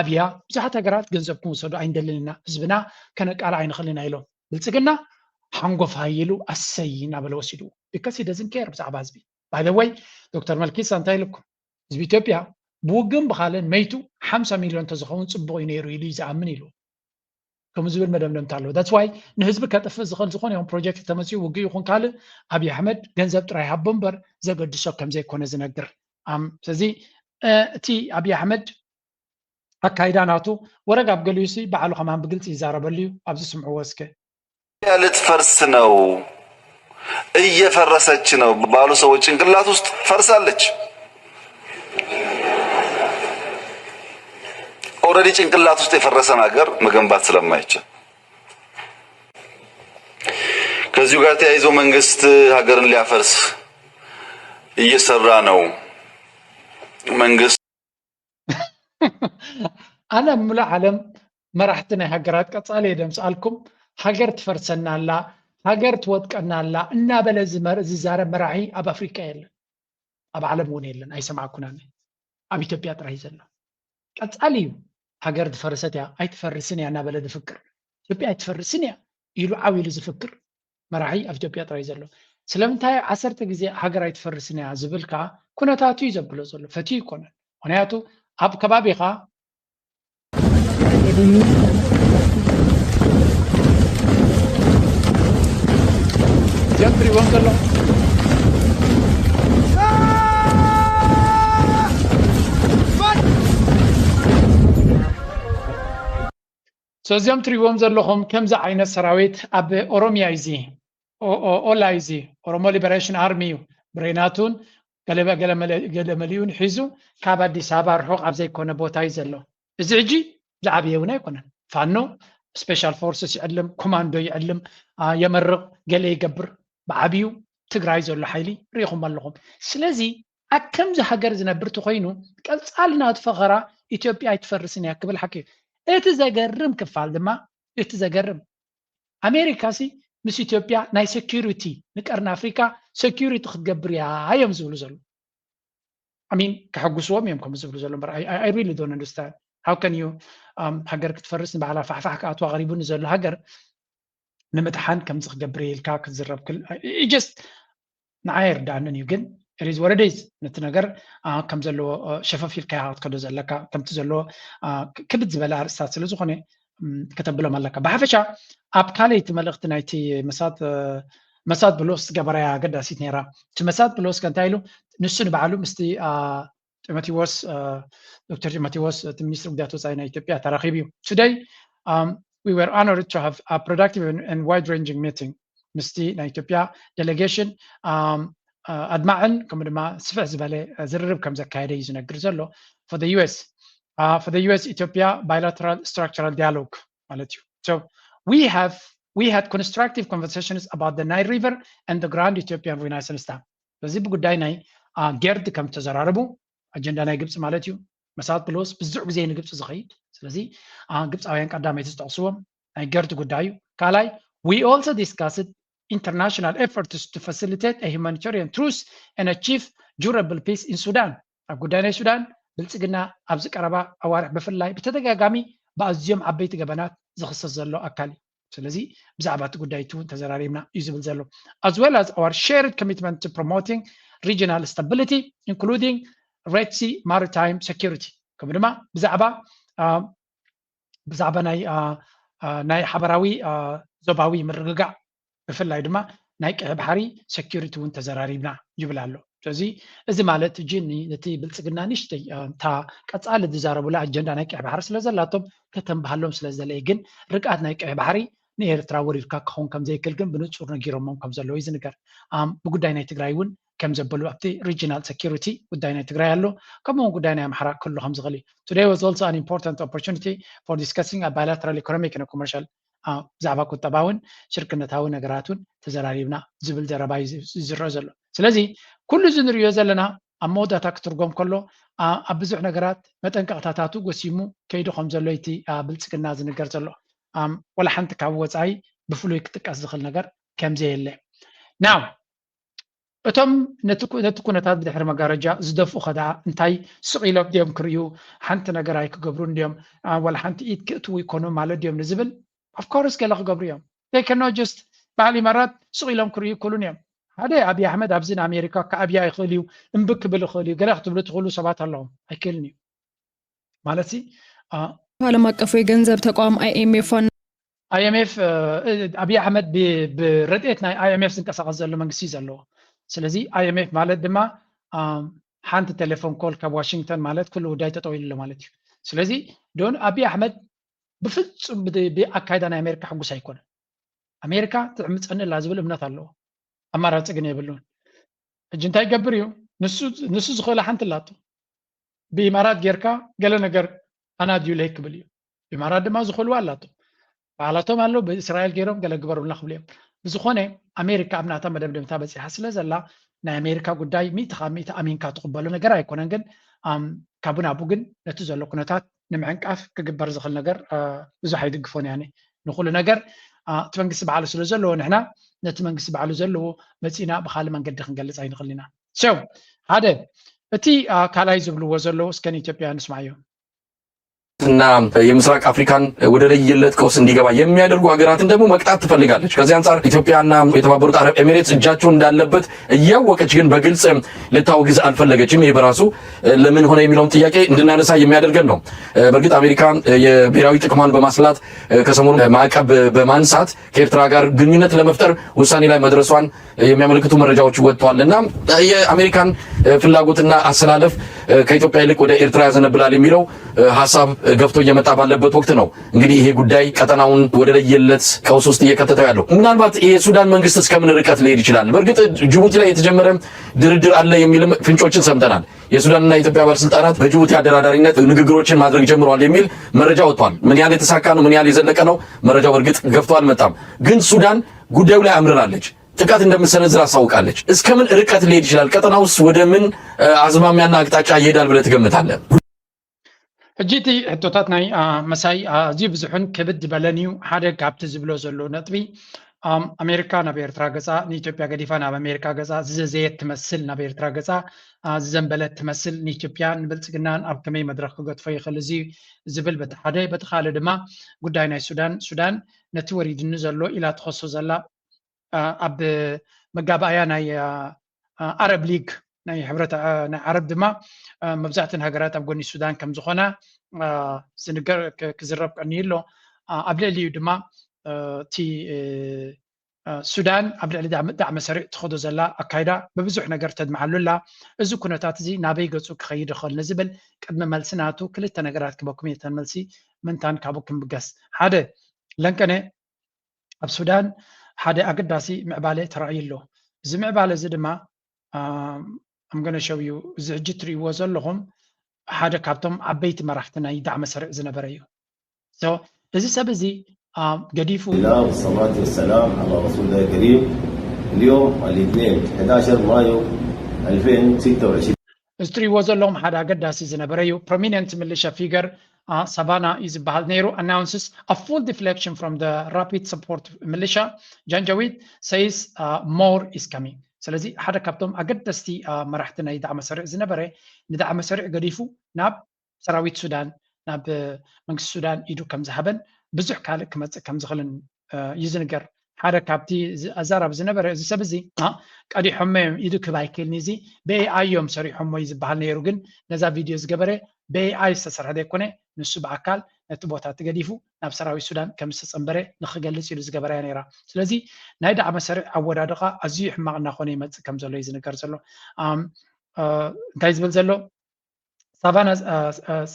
ኣብያ፣ ብዙሓት ሃገራት ገንዘብኩም ውሰዱ ኣይንደልን ኢና ህዝብና ከነቃልዕ ኣይንኽእልን ኢና ኢሎም። ብልፅግና ሓንጎፋይ ኢሉ ኣሰይ እናበለ ወሲድዎ። Because he doesn't care ብዛዕባ ህዝቢ። By the way ዶክተር መልኪሳ እንታይ ኢልኩም? ህዝቢ ኢትዮጵያ ብውግን ብኻልን መይቱ ሓምሳ ሚልዮን ተዝኸውን ፅቡቕ እዩ ነይሩ ኢሉ እዩ ዝኣምን ኢሉ። ከምኡ ዝብል መደምደምታ ኣለዎ። That's why ንህዝቢ ከጥፍእ ዝኽእል ዝኾነ ይኹን ፕሮጀክት ተመፅኡ ውግእ ይኹን ካልእ ኣብይ ኣሕመድ ገንዘብ ጥራይ ሃቦ እምበር ዘገድሶ ከም ዘይኮነ ዝነግር። ስለዚ እቲ ኣብይ ኣሕመድ ኣካይዳ ናቱ ወረግ ኣብ ገሊኡ ሲ ባዕሉ ከማን ብግልፂ ይዛረበሉ እዩ። ኣብዚ ስምዕዎ እስከ። ልትፈርስ ነው እየፈረሰች ነው ባሉ ሰዎች ጭንቅላት ውስጥ ፈርሳለች። Already ጭንቅላት ውስጥ የፈረሰን ሀገር መገንባት ስለማይቻል ከዚሁ ጋር ተያይዞ መንግስት ሀገርን ሊያፈርስ እየሰራ ነው። መንግስት ኣነ ኣብ ምሉእ ዓለም መራሕቲ ናይ ሃገራት ቀጻሊ እየ ደምስኣልኩም። ሃገር ትፈርሰና ኣላ፣ ሃገር ትወድቀና ኣላ እናበለ ዝዛረብ መራሒ ኣብ ኣፍሪቃ የለን፣ ኣብ ዓለም እውን የለን፣ ኣይሰማዕኩን ኣነ። ኣብ ኢትዮጵያ ጥራይ ዘሎ ቀጻሊ እዩ። ሃገር ዝፈረሰት እያ ኣይትፈርስን እያ እናበለ ዝፍክር፣ ኢትዮጵያ ኣይትፈርስን እያ ኢሉ ዓው ኢሉ ዝፍክር መራሒ ኣብ ኢትዮጵያ ጥራይ ዘሎ። ስለምንታይ ዓሰርተ ግዜ ሃገር ኣይትፈርስን እያ ዝብል ከዓ ኩነታቱ እዩ ዘብሎ ዘሎ፣ ፈትዩ ኣይኮነን። ምክንያቱ ኣብ ከባቢኻ እዚኦም ትሪእዎም ዘለኹም እዚኦም ትሪእዎም ዘለኹም ከምዚ ዓይነት ሰራዊት ኣብ ኦሮሚያ እዩ። ኦላ እዩ። ኦሮሞ ሊበሬሽን ኣርሚ እዩ። ብሬናቱን ገለመሊኡን ሒዙ ካብ ኣዲስ ኣበባ ርሑቕ ኣብ ዘይኮነ ቦታ እዩ ዘሎ። እዚ ሕጂ ዝዓብየ እውን ኣይኮነን። ፋኖ ስፔሻል ፎርስስ ይዕልም፣ ኮማንዶ ይዕልም፣ የመርቕ፣ ገለ ይገብር። ብዓብዩ ትግራይ ዘሎ ሓይሊ ርኢኹም ኣለኹም። ስለዚ ኣብ ከምዚ ሃገር ዝነብር ተኮይኑ ቀፃሊ ናቱ ፈኸራ ኢትዮጵያ ኣይትፈርስን እያ ክብል ሓቂ እዩ። እቲ ዘገርም ክፋል ድማ እቲ ዘገርም ኣሜሪካ ሲ ምስ ኢትዮጵያ ናይ ሴኪሪቲ ንቀርኒ ኣፍሪካ ሴኪሪቲ ክትገብር እያ እዮም ዝብሉ ዘሎ። ኣሚን ከሐጉስዎም እዮም ከም ዝብሉ ዘሎ እምበር I really don't understand how can you ሃገር ክትፈርስ ንባዕላ ፋሕፋሕ ክኣትዋ ቀሪቡ ንዘሎ ሃገር ንምድሓን ከምዚ ክገብር ኢልካ ክትዝረብ just ንዓይ ኣይርዳኣንን እዩ ግን ሪዝ ወረደይዝ ነቲ ነገር ከም ዘለዎ ሸፈፍ ኢልካ ክትከዶ ዘለካ ከምቲ ዘለዎ ክብድ ዝበለ ኣርእስታት ስለ ዝኾነ ከተብሎም ኣለካ ብሓፈሻ ኣብ ካልእ እቲ መልእኽቲ ናይቲ መሳት መሳት ብሎስ ገበራያ ኣገዳሲት ነይራ እቲ መሳት ብሎስ ከእንታይ ኢሉ ንሱ ንባዕሉ ምስቲ ጢሞቴዎስ ዶክተር ጢሞቴዎስ እቲ ሚኒስትሪ ጉዳያት ወፃኢ ናይ ኢትዮጵያ ተራኺቡ እዩ today we were honored to have a productive and wide ranging meeting ምስቲ ናይ ኢትዮጵያ delegation ኣድማዕን ከምኡ ድማ ስፍሕ ዝበለ ዝርርብ ከም ዘካየደ እዩ ዝነግር ዘሎ for the US for the US Ethiopia bilateral structural dialogue ማለት እዩ so we have we had constructive conversations about the Nile River and the Grand Ethiopian Renaissance Dam በዚ ብጉዳይ ናይ ገርድ ከም ዝተዘራረቡ ኣጀንዳ ናይ ግብፂ ማለት እዩ መሳት ብሎስ ብዙሕ ግዜ ንግብፂ ዝኸይድ ስለዚ ግብፃውያን ቀዳመይቲ ዝጠቕስዎም ናይ ገርድ ጉዳይ እዩ ካልኣይ we also discussed international efforts to facilitate a humanitarian truce and achieve durable peace in Sudan ኣብ ጉዳይ ናይ ሱዳን ብልፅግና ኣብዚ ቀረባ ኣዋርሕ ብፍላይ ብተደጋጋሚ ብኣዝዮም ዓበይቲ ገበናት ዝኽሰስ ዘሎ ኣካል እዩ ስለዚ ብዛዕባ እቲ ጉዳይ እቲ እውን ተዘራሪብና እዩ ዝብል ዘሎ as well as our shared commitment to promoting regional stability including Red Sea maritime security ከምኡ ድማ ብዛዕባ ብዛዕባ ናይ ናይ ሓበራዊ ዞባዊ ምርግጋዕ ብፍላይ ድማ ናይ ቀይ ባሕሪ security እውን ተዘራሪብና ይብል ኣሎ ስለዚ እዚ ማለት ሕጂ ነቲ ብልፅግና ንሽተይ እታ ቀፃሊ ዝዛረቡላ ኣጀንዳ ናይ ቀይ ባሕሪ ስለ ዘላቶም ከተንባሃሎም ስለ ዝደለየ ግን ርግኣት ናይ ቀይ ባሕሪ ንኤርትራ ወሪድካ ክኸውን ከም ዘይክእል ግን ብንፁር ነጊሮሞም ከም ዘለዉ እዩ ዝንገር ብጉዳይ ናይ ትግራይ እውን ከም ዘበሉ ኣብቲ regional security ጉዳይ ናይ ትግራይ ኣሎ ከምኡ እውን ጉዳይ ናይ ኣምሓራ ክህሉ ከም ዝኽእል እዩ today was also an important opportunity for discussing a bilateral economic and commercial ብዛዕባ ቁጠባውን ሽርክነታዊ ነገራትን ተዘራሪብና ዝብል ዘረባ እዩ ዝዝረእ ዘሎ ስለዚ ኩሉ እዚ ንሪኦ ዘለና ኣብ መወዳእታ ክትርጎም ከሎ ኣብ ብዙሕ ነገራት መጠንቀቕታታቱ ጎሲሙ ከይዱ ከም ዘሎ እቲ ብልፅግና ዝንገር ዘሎ ወላ ሓንቲ ካብ ወፃኢ ብፍሉይ ክጥቀስ ዝኽእል ነገር ከም ዘየለ now እቶም ነቲ ኩነታት ብድሕሪ መጋረጃ ዝደፍኡ ከደኣ እንታይ ስቕ ኢሎም ድዮም ክርእዩ ሓንቲ ነገር ኣይክገብሩን ድዮም ወላ ሓንቲ ኢድ ክእትዉ ይኮኑ ማለት ድዮም ንዝብል of course ገለ ክገብሩ እዮም they cannot just በዓል ኢማራት ስቕ ኢሎም ክርእዩ ይክእሉን እዮም ሓደ ኣብይ ኣሕመድ ኣብዚ ንኣሜሪካ ክኣብያ ይኽእል እዩ እምቢ ክብል ይኽእል እዩ ገለ ክትብሉ ትኽእሉ ሰባት ኣለዎም ኣይክእልን እዩ ማለት ዓለም ኣቀፍ የገንዘብ ተቋም IMF ዋና IMF ኣብይ ኣሕመድ ብረድኤት ናይ IMF ዝንቀሳቀስ ዘሎ መንግስቲ እዩ ዘለዎ ስለዚ IMF ማለት ድማ ሓንቲ ቴሌፎን ኮል ካብ ዋሽንግተን ማለት ኩሉ ጉዳይ ጠጠው ኢሉ ማለት እዩ ስለዚ ዶን ኣብይ ኣሕመድ ብፍፁም ብኣካይዳ ናይ ኣሜሪካ ሕጉስ ኣይኮነን ኣሜሪካ ትዕምፀኒ ላ ዝብል እምነት ኣለዎ ኣማራፂ ግን የብሉን ሕጂ እንታይ ይገብር እዩ ንሱ ዝኽእላ ሓንቲ ላቶ ብኢማራት ጌርካ ገለ ነገር ኣና ድዩ ለይ ክብል እዩ ኢማራት ድማ ዝኽእልዋ ኣላቶ ባዕላቶም ኣለዉ ብእስራኤል ገይሮም ገለ ግበሩልና ክብሉ እዮም ብዝኾነ ኣሜሪካ ኣብ ናታ መደምደምታ በፂሓ ስለ ዘላ ናይ ኣሜሪካ ጉዳይ ሚእቲ ካብ ሚእቲ ኣሚንካ ትቕበሎ ነገር ኣይኮነን ግን ካብ ናብኡ ግን ነቲ ዘሎ ኩነታት ንምዕንቃፍ ክግበር ዝኽእል ነገር ብዙሕ ኣይድግፎን እያ ንኩሉ ነገር እቲ መንግስቲ ባዕሉ ስለ ዘለዎ ንሕና ነቲ መንግስቲ ባዕሉ ዘለዎ መፂና ብካልእ መንገዲ ክንገልፅ ኣይንኽእል ኢና ሰው ሓደ እቲ ካልኣይ ዝብልዎ ዘለዉ እስከ ንኢትዮጵያ ንስማዮ እና የምስራቅ አፍሪካን ወደ ለየለት ቀውስ እንዲገባ የሚያደርጉ ሀገራትን ደግሞ መቅጣት ትፈልጋለች። ከዚህ አንጻር ኢትዮጵያና የተባበሩት አረብ ኤሚሬትስ እጃቸው እንዳለበት እያወቀች ግን በግልጽ ልታወግዝ አልፈለገችም። ይህ በራሱ ለምን ሆነ የሚለውን ጥያቄ እንድናነሳ የሚያደርገን ነው። በእርግጥ አሜሪካ የብሔራዊ ጥቅሟን በማስላት ከሰሞኑ ማዕቀብ በማንሳት ከኤርትራ ጋር ግንኙነት ለመፍጠር ውሳኔ ላይ መድረሷን የሚያመለክቱ መረጃዎች ወጥተዋል እና የአሜሪካን ፍላጎትና አሰላለፍ ከኢትዮጵያ ይልቅ ወደ ኤርትራ ያዘነብላል የሚለው ሀሳብ ገፍቶ እየመጣ ባለበት ወቅት ነው። እንግዲህ ይሄ ጉዳይ ቀጠናውን ወደ ለየለት ቀውስ ውስጥ እየከተተው ያለው። ምናልባት የሱዳን መንግስት እስከምን ርቀት ሊሄድ ይችላል? በእርግጥ ጅቡቲ ላይ የተጀመረ ድርድር አለ የሚልም ፍንጮችን ሰምተናል። የሱዳንና የኢትዮጵያ ባለስልጣናት በጅቡቲ አደራዳሪነት ንግግሮችን ማድረግ ጀምረዋል የሚል መረጃ ወጥቷል። ምን ያህል የተሳካ ነው፣ ምን ያህል የዘለቀ ነው፣ መረጃው በእርግጥ ገፍቶ አልመጣም። ግን ሱዳን ጉዳዩ ላይ አምርራለች። ጥቃት እንደምትሰነዝር አስታውቃለች። እስከምን ርቀት ሊሄድ ይችላል? ቀጠና ውስጥ ወደ ምን አዝማሚያና አቅጣጫ ይሄዳል ብለህ ትገምታለህ? ሕጂ እቲ ሕቶታት ናይ መሳይ ኣዝዩ ብዙሕን ክብድ ዝበለን እዩ። ሓደ ካብቲ ዝብሎ ዘሎ ነጥቢ፣ ኣሜሪካ ናብ ኤርትራ ገፃ፣ ንኢትዮጵያ ገዲፋ ናብ ኣሜሪካ ገፃ ዝዘዘየት ትመስል፣ ናብ ኤርትራ ገፃ ዝዘንበለት ትመስል፣ ንኢትዮጵያን ንብልፅግናን ኣብ ከመይ መድረክ ክገጥፎ ይኽእል እዚ ዝብል በቲ ሓደ። በቲ ካልእ ድማ ጉዳይ ናይ ሱዳን፣ ሱዳን ነቲ ወሪድኒ ዘሎ ኢላ ትኸሶ ዘላ ኣብ መጋባእያ ናይ ኣረብ ሊግ፣ ናይ ሕብረት ናይ ዓረብ ድማ መብዛሕትን ሃገራት ኣብ ጎኒ ሱዳን ከም ዝኾና ዝንገር ክዝረብ ቀኒ ኣሎ። ኣብ ልዕሊኡ ድማ እቲ ሱዳን ኣብ ልዕሊ ዳዕመ ሰሪዕ ትኸዶ ዘላ ኣካይዳ ብብዙሕ ነገር ተድምዓሉ ኣላ። እዚ ኩነታት እዚ ናበይ ገፁ ክኸይድ ይኽእል ንዝብል ቅድሚ መልሲ ናቱ ክልተ ነገራት ክበኩም እየ። ተን መልሲ ምንታን ካብኡ ክምብገስ ሓደ ለንቀነ ኣብ ሱዳን ሓደ ኣገዳሲ ምዕባለ ተራእዩ ኣሎ። እዚ ምዕባለ እዚ ድማ ኣምገነሸው እዩ። እዚ ሕጂ ትርእይዎ ዘለኹም ሓደ ካብቶም ዓበይቲ መራሕቲ ናይ ዳዕመ ሰሪዕ ዝነበረ እዩ። እዚ ሰብ እዚ ገዲፉ الله والصلاة والسلام على رسول الله الكريم. اليوم الاثنين حداشر مايو ألفين وستة وعشرين. እዚ ትሪእዎ ዘለኹም ሓደ ኣገዳሲ ዝነበረ እዩ። ፕሮሚነንት ሚሊሻ ፊገር ሳቫና እዩ ዝበሃል ነይሩ። Announces a full deflection from the Rapid Support Militia. Janjaweed says more is coming. ስለዚ ሓደ ካብቶም ኣገደስቲ መራሕቲ ናይ ዳዕመ ሰሪዕ ዝነበረ ንዳዕመ ሰሪዕ ገዲፉ ናብ ሰራዊት ሱዳን ናብ መንግስቲ ሱዳን ኢዱ ከም ዝሃበን ብዙሕ ካልእ ክመፅእ ከም ዝኽእልን እዩ ዝንገር። ሓደ ካብቲ ኣዛራቢ ዝነበረ እዚ ሰብ እዚ ቀዲሖሞ እዮም ኢዱ ክብ ኣይክእልን እዚ ብኤኣይ እዮም ሰሪሖሞ እዩ ዝበሃል ነይሩ። ግን ነዛ ቪድዮ ዝገበረ ብኤኣይ ዝተሰርሐ ዘይኮነ ንሱ ብኣካል ነቲ ቦታ እቲ ገዲፉ ናብ ሰራዊት ሱዳን ከም ዝተፀንበረ ንክገልፅ ኢሉ ዝገበረያ ነይራ። ስለዚ ናይ ዳዕመ ሰሪዕ ኣወዳድቃ ኣዝዩ ሕማቕ እናኾነ ይመፅእ ከም ዘሎ እዩ ዝንገር ዘሎ። እንታይ ዝብል ዘሎ ሳቫና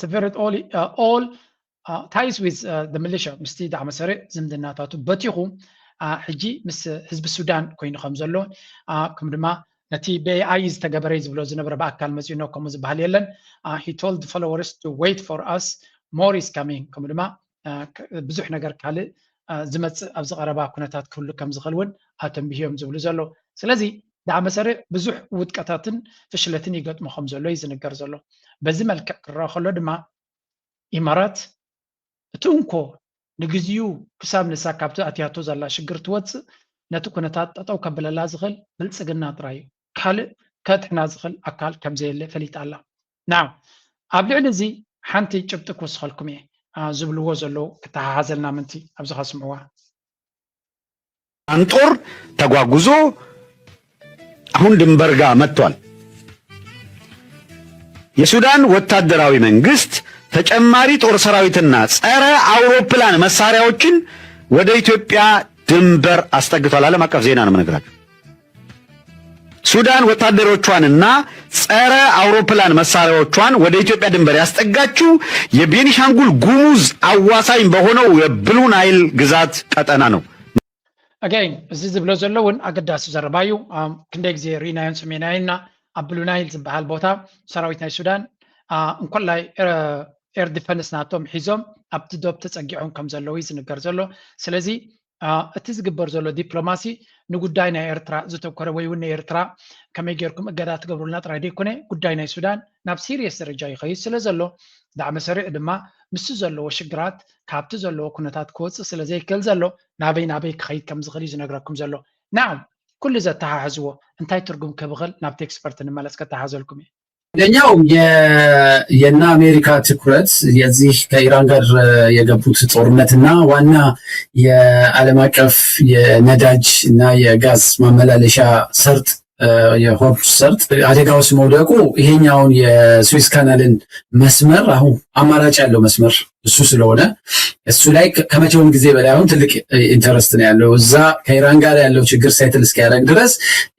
severed all all ties with the militia ምስቲ ዳዕመ ሰሪዕ ዝምድናታቱ በቲኹ ሕጂ ምስ ህዝቢ ሱዳን ኮይኑ ከም ዘሎ ከም ድማ ነቲ ብኤኣይ ዝተገበረ ዝብሎ ዝነበረ ብኣካል መፂኡ ነው ከምኡ ዝበሃል የለን። He told followers to wait for us, more is coming ከምኡ ድማ ብዙሕ ነገር ካልእ ዝመፅእ ኣብዚ ቀረባ ኩነታት ክህሉ ከም ዝኽእል እውን ኣተንቢህዮም ዝብሉ ዘለዉ። ስለዚ ዳዕመ ሰሪዕ ብዙሕ ውድቀታትን ፍሽለትን ይገጥሞ ከም ዘሎ እዩ ዝንገር ዘሎ። በዚ መልክዕ ክረአ ከሎ ድማ ኢማራት እቲ እንኮ ንግዚኡ ክሳብ ንሳ ካብቲ ኣትያቶ ዘላ ሽግር ትወፅእ ነቲ ኩነታት ጠጠው ከብለላ ዝኽእል ብልፅግና ጥራይ እዩ። ካልእ ከድሕና ዝኽእል ኣካል ከምዘየለ ፈሊጣ ኣላ። ናው ኣብ ልዕሊ እዚ ሓንቲ ጭብጢ ክወስኸልኩም እየ ዝብልዎ ዘለዉ ክተሓሓዘልና ምንቲ ኣብዚ ከስምዕዋ። አንጦር ተጓጉዞ አሁን ድንበር ጋር መጥቷል። የሱዳን ወታደራዊ መንግስት ተጨማሪ ጦር ሰራዊትና ጸረ አውሮፕላን መሳሪያዎችን ወደ ኢትዮጵያ ድንበር አስጠግቷል። ዓለም አቀፍ ዜና ነው የምነግራችሁ። ሱዳን ወታደሮቿንና ጸረ አውሮፕላን መሳሪያዎቿን ወደ ኢትዮጵያ ድንበር ያስጠጋችው የቤኒሻንጉል ጉሙዝ አዋሳኝ በሆነው የብሉ ናይል ግዛት ቀጠና ነው። ኣጋይን እዚ ዝብሎ ዘሎ እውን ኣገዳሲ ዘረባ እዩ። ክንደይ ግዜ ርኢናዮን ሰሜናይና ኣብ ብሉ ናይል ዝበሃል ቦታ ሰራዊት ናይ ሱዳን እንኮላይ ኤር ዲፈንስ ናቶም ሒዞም ኣብቲ ዶብ ተፀጊዖም ከም ዘለዉ እዩ ዝንገር ዘሎ። ስለዚ እቲ ዝግበር ዘሎ ዲፕሎማሲ ንጉዳይ ናይ ኤርትራ ዝተኮረ ወይ እውን ንኤርትራ ከመይ ጌርኩም እገዳ ትገብሩልና ጥራይ ዘይኮነ ጉዳይ ናይ ሱዳን ናብ ሲሪየስ ደረጃ ይኸይድ ስለ ዘሎ ዳዕመ ሰሪዕ ድማ ምስቲ ዘለዎ ሽግራት ካብቲ ዘለዎ ኩነታት ክወፅእ ስለ ዘይክእል ዘሎ ናበይ ናበይ ክኸይድ ከም ዝኽእል እዩ ዝነግረኩም ዘሎ። ናም ኩሉ ዘተሓሕዝዎ እንታይ ትርጉም ክህብ ይኽእል ናብቲ ኤክስፐርት ንመለስ ከተሓሕዘልኩም እየ። አንደኛው የእነ አሜሪካ ትኩረት የዚህ ከኢራን ጋር የገቡት ጦርነትና ዋና የዓለም አቀፍ የነዳጅ እና የጋዝ ማመላለሻ ሰርጥ የሆርሙዝ ሰርጥ አደጋ ውስጥ መውደቁ ይሄኛውን የስዊዝ ካናልን መስመር አሁን አማራጭ ያለው መስመር እሱ ስለሆነ እሱ ላይ ከመቼውም ጊዜ በላይ አሁን ትልቅ ኢንተረስት ነው ያለው። እዛ ከኢራን ጋር ያለው ችግር ሴትል እስኪያደርግ ድረስ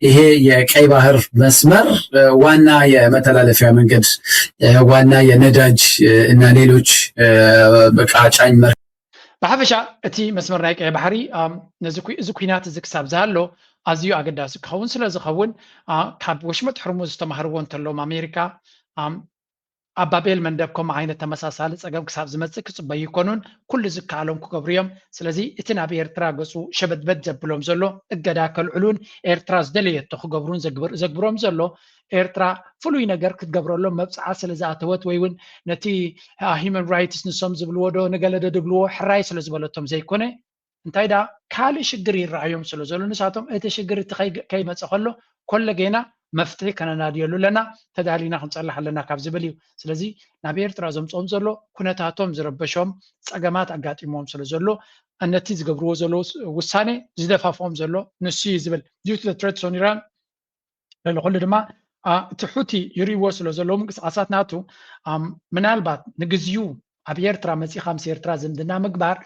ይሄ የቀይ ባህር መስመር ዋና የመተላለፊያ መንገድ፣ ዋና የነዳጅ እና ሌሎች እቃ ጫኝ መርከብ። ብሓፈሻ እቲ መስመር ናይ ቀይ ባሕሪ ነዚ እዚ ኩናት እዚ ክሳብ ዝሃሎ ኣዝዩ ኣገዳሲ ክኸውን ስለ ዝኸውን ካብ ወሽመጥ ሕርሙዝ ዝተማህርዎ እንተለዎም ኣሜሪካ ኣብ ባቤል መንደብ ከምኡ ዓይነት ተመሳሳሊ ፀገም ክሳብ ዝመፅእ ክፅበዩ ይኮኑን ኩሉ ዝከኣሎም ክገብሩ እዮም። ስለዚ እቲ ናብ ኤርትራ ገፁ ሸበድበድ ዘብሎም ዘሎ እገዳ ከልዕሉን ኤርትራ ዝደለየቶ ክገብሩን ዘግብሮም ዘሎ ኤርትራ ፍሉይ ነገር ክትገብረሎም መብፅዓ ስለ ዝኣተወት ወይ እውን ነቲ human rights ንሶም ዝብልዎ ዶ ንገለ ዶ ድብልዎ ሕራይ ስለ ዝበለቶም ዘይኮነ እንታይ ዳ ካልእ ሽግር ይረኣዮም ስለ ዘሎ ንሳቶም እቲ ሽግር እቲ ከይመፀ ከሎ ኮለጌና መፍትሒ ከነናድየሉ ኣለና ተዳሊና ክንፀልሕ ኣለና ካብ ዝብል እዩ። ስለዚ ናብ ኤርትራ ዘምፅኦም ዘሎ ኩነታቶም ዝረበሾም ፀገማት ኣጋጢሞም ስለ ዘሎ ነቲ ዝገብርዎ ዘለዉ ውሳኔ ዝደፋፍኦም ዘሎ ንሱ እዩ ዝብል due to the threats on Iran ልዕሊ ኩሉ ድማ እቲ ሑቲ ይርእይዎ ስለ ዘለዉ ምንቅስቃሳት ናቱ ምናልባት ንግዚኡ ኣብ ኤርትራ መፂኻ ምስ ኤርትራ ዝምድና ምግባር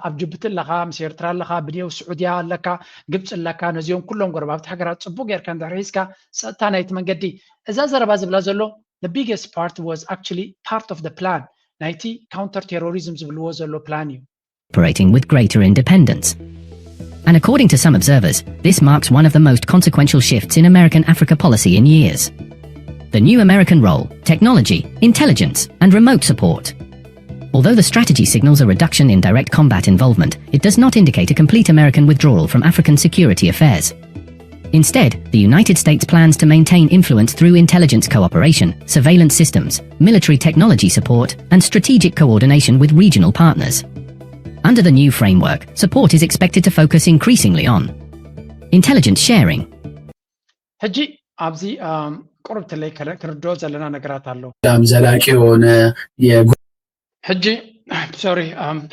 ኣብ ጅቡቲ ኣለኻ ምስ ኤርትራ ኣለኻ ብኔው ስዑድያ ኣለካ ግብፂ ኣለካ ነዚኦም ኩሎም ጎረባብቲ ሃገራት ፅቡቅ ጌርካ እንድሕር ሒዝካ ፀጥታ ናይቲ መንገዲ እዛ ዘረባ ዝብላ ዘሎ the biggest part was actually part of the plan ናይቲ counter terrorism ዝብልዎ ዘሎ plan እዩ operating with greater independence. And according to some observers, this marks one of the most consequential shifts in American Africa policy in years. The new American role, technology, intelligence, and remote support. Although the strategy signals a reduction in direct combat involvement, it does not indicate a complete American withdrawal from African security affairs. Instead, the United States plans to maintain influence through intelligence cooperation, surveillance systems, military technology support, and strategic coordination with regional partners. Under the new framework, support is expected to focus increasingly on intelligence sharing. ሕጂ ኣብዚ ቁርብ ትለይ ክንርድኦ ዘለና ነገራት ኣሎ። ዘላቂ የሆነ ሕጂ sorry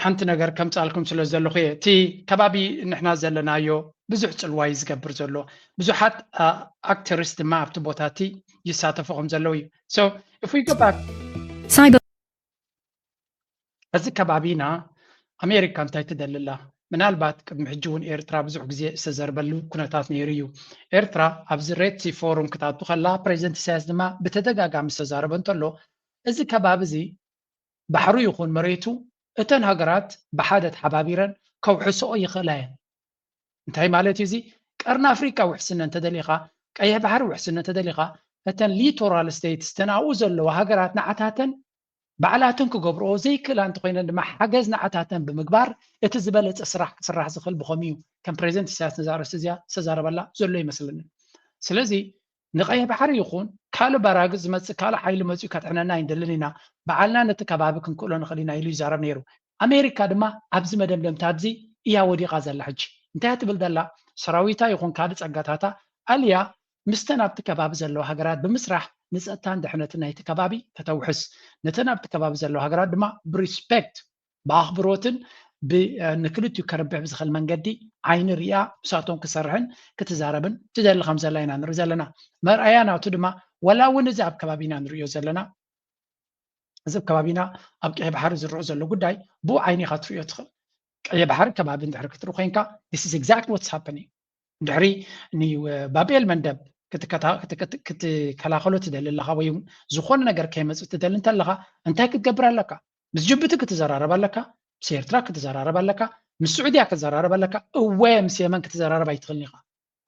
ሓንቲ ነገር ከምፃልኩም ስለ ዘለኹ እየ እቲ ከባቢ ንሕና ዘለናዮ ብዙሕ ፅልዋ እዩ ዝገብር ዘሎ ብዙሓት actors ድማ ኣብቲ ቦታ እቲ ይሳተፉ ከም ዘለዉ እዩ so if we go back Cyber እዚ ከባቢና ኣሜሪካ እንታይ ትደልላ ምናልባት ቅድሚ ሕጂ እውን ኤርትራ ብዙሕ ግዜ ዝተዘርበሉ ኩነታት ነይሩ እዩ ኤርትራ ኣብዚ red sea forum ክትኣቱ ከላ ፕሬዚደንት ኢሳያስ ድማ ብተደጋጋሚ ዝተዛረበ እንተሎ እዚ ከባቢ እዚ ባሕሩ ይኹን መሬቱ እተን ሃገራት ብሓደ ተሓባቢረን ከውሕስኦ ይኽእላ እየን እንታይ ማለት እዩ እዚ ቀርኒ ኣፍሪቃ ውሕስነት እንተደሊኻ ቀይሕ ባሕሪ ውሕስነት እንተደሊኻ እተን littoral states እተን ኣብኡ ዘለዋ ሃገራት ንዓታተን ባዕላተን ክገብርኦ ዘይክእላ እንተኮይነን ድማ ሓገዝ ንዓታተን ብምግባር እቲ ዝበለፀ ስራሕ ክስራሕ ዝኽእል ብኸምኡ እዩ ከም ፕሬዚደንት ኢሳያስ ነዛ ርእሲ እዚኣ ዝተዛረበላ ዘሎ ይመስለኒ ስለዚ ንቀይሕ ባሕሪ ይኹን ካልእ በራግፅ ዝመፅእ ካልእ ሓይሊ መፅኡ ከጥዕነና ኣይንደልን ኢና ባዓልና ነቲ ከባቢ ክንክእሎ ንኽእል ኢና ኢሉ ይዛረብ ነይሩ ኣሜሪካ ድማ ኣብዚ መደምደምታ ኣብዚ እያ ወዲቓ ዘላ ሕጂ እንታይ ትብል ዘላ ሰራዊታ ይኹን ካልእ ፀጋታታ ኣልያ ምስተን ኣብቲ ከባቢ ዘለዋ ሃገራት ብምስራሕ ንፀጥታን ድሕነትን ናይቲ ከባቢ ከተውሕስ ነተን ኣብቲ ከባቢ ዘለዋ ሃገራት ድማ ብሪስፔክት ብኣኽብሮትን ንክልቲኡ ከርብሕ ብዝኽእል መንገዲ ዓይኒ ሪኣ ምሳቶም ክሰርሕን ክትዛረብን ትደሊ ከም ዘላ ኢና ንርኢ ዘለና መርኣያ ናቱ ድማ ወላ እውን እዚ ኣብ ከባቢና ንሪኦ ዘለና እዚ ኣብ ከባቢና ኣብ ቀይ ባሕሪ ዝርኦ ዘሎ ጉዳይ ብኡ ዓይኒ ኢኻ ትሪኦ ትኽእል ቀይ ባሕሪ ከባቢ እንድሕሪ ክትርኢ ኮይንካ this is exactly what's happening እንድሕሪ ንባቤል መንደብ ክትከላኸሎ ትደሊ ኣለኻ ወይ ዝኾነ ነገር ከይመፅእ ትደሊ እንተለኻ እንታይ ክትገብር ኣለካ ምስ ጅቡቲ ክትዘራረብ ኣለካ ምስ ኤርትራ ክትዘራረብ ኣለካ ምስ ስዑድያ ክትዘራረብ ኣለካ እወ ምስ የመን ክትዘራረብ ኣይትኽእልን ኢኻ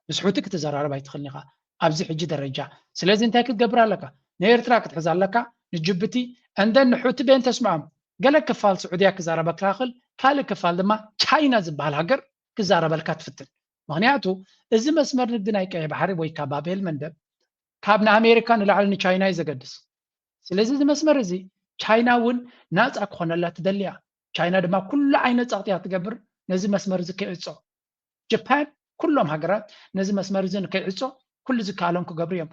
ምስ ሑቲ ክትዘራረብ ኣይትኽእልን ኢኻ ኣብዚ ሕጂ ደረጃ ስለዚ እንታይ ክትገብር ኣለካ ንኤርትራ ክትሕዝ ኣለካ ንጅቡቲ and then ንሑቲ ቤን ተስምዖም ገለ ክፋል ስዑድያ ክዛረበካ ይኽእል ካልእ ክፋል ድማ ቻይና ዝበሃል ሃገር ክዛረበልካ ትፍትን ምኽንያቱ እዚ መስመር ንግዲ ናይ ቀይሕ ባሕሪ ወይ ካብ ባቤል መንደብ ካብ ንኣሜሪካ ንላዕሊ ንቻይና እዩ ዘገድስ ስለዚ እዚ መስመር እዚ ቻይና እውን ናፃ ክኾነላ ትደሊ እያ ቻይና ድማ ኩሉ ዓይነት ፀቕጢ እያ ትገብር ነዚ መስመር እዚ ከይዕፆ ጃፓን ኩሎም ሃገራት ነዚ መስመር እዚ ንከይዕፆ ኩሉ ዝከኣሎም ክገብሩ እዮም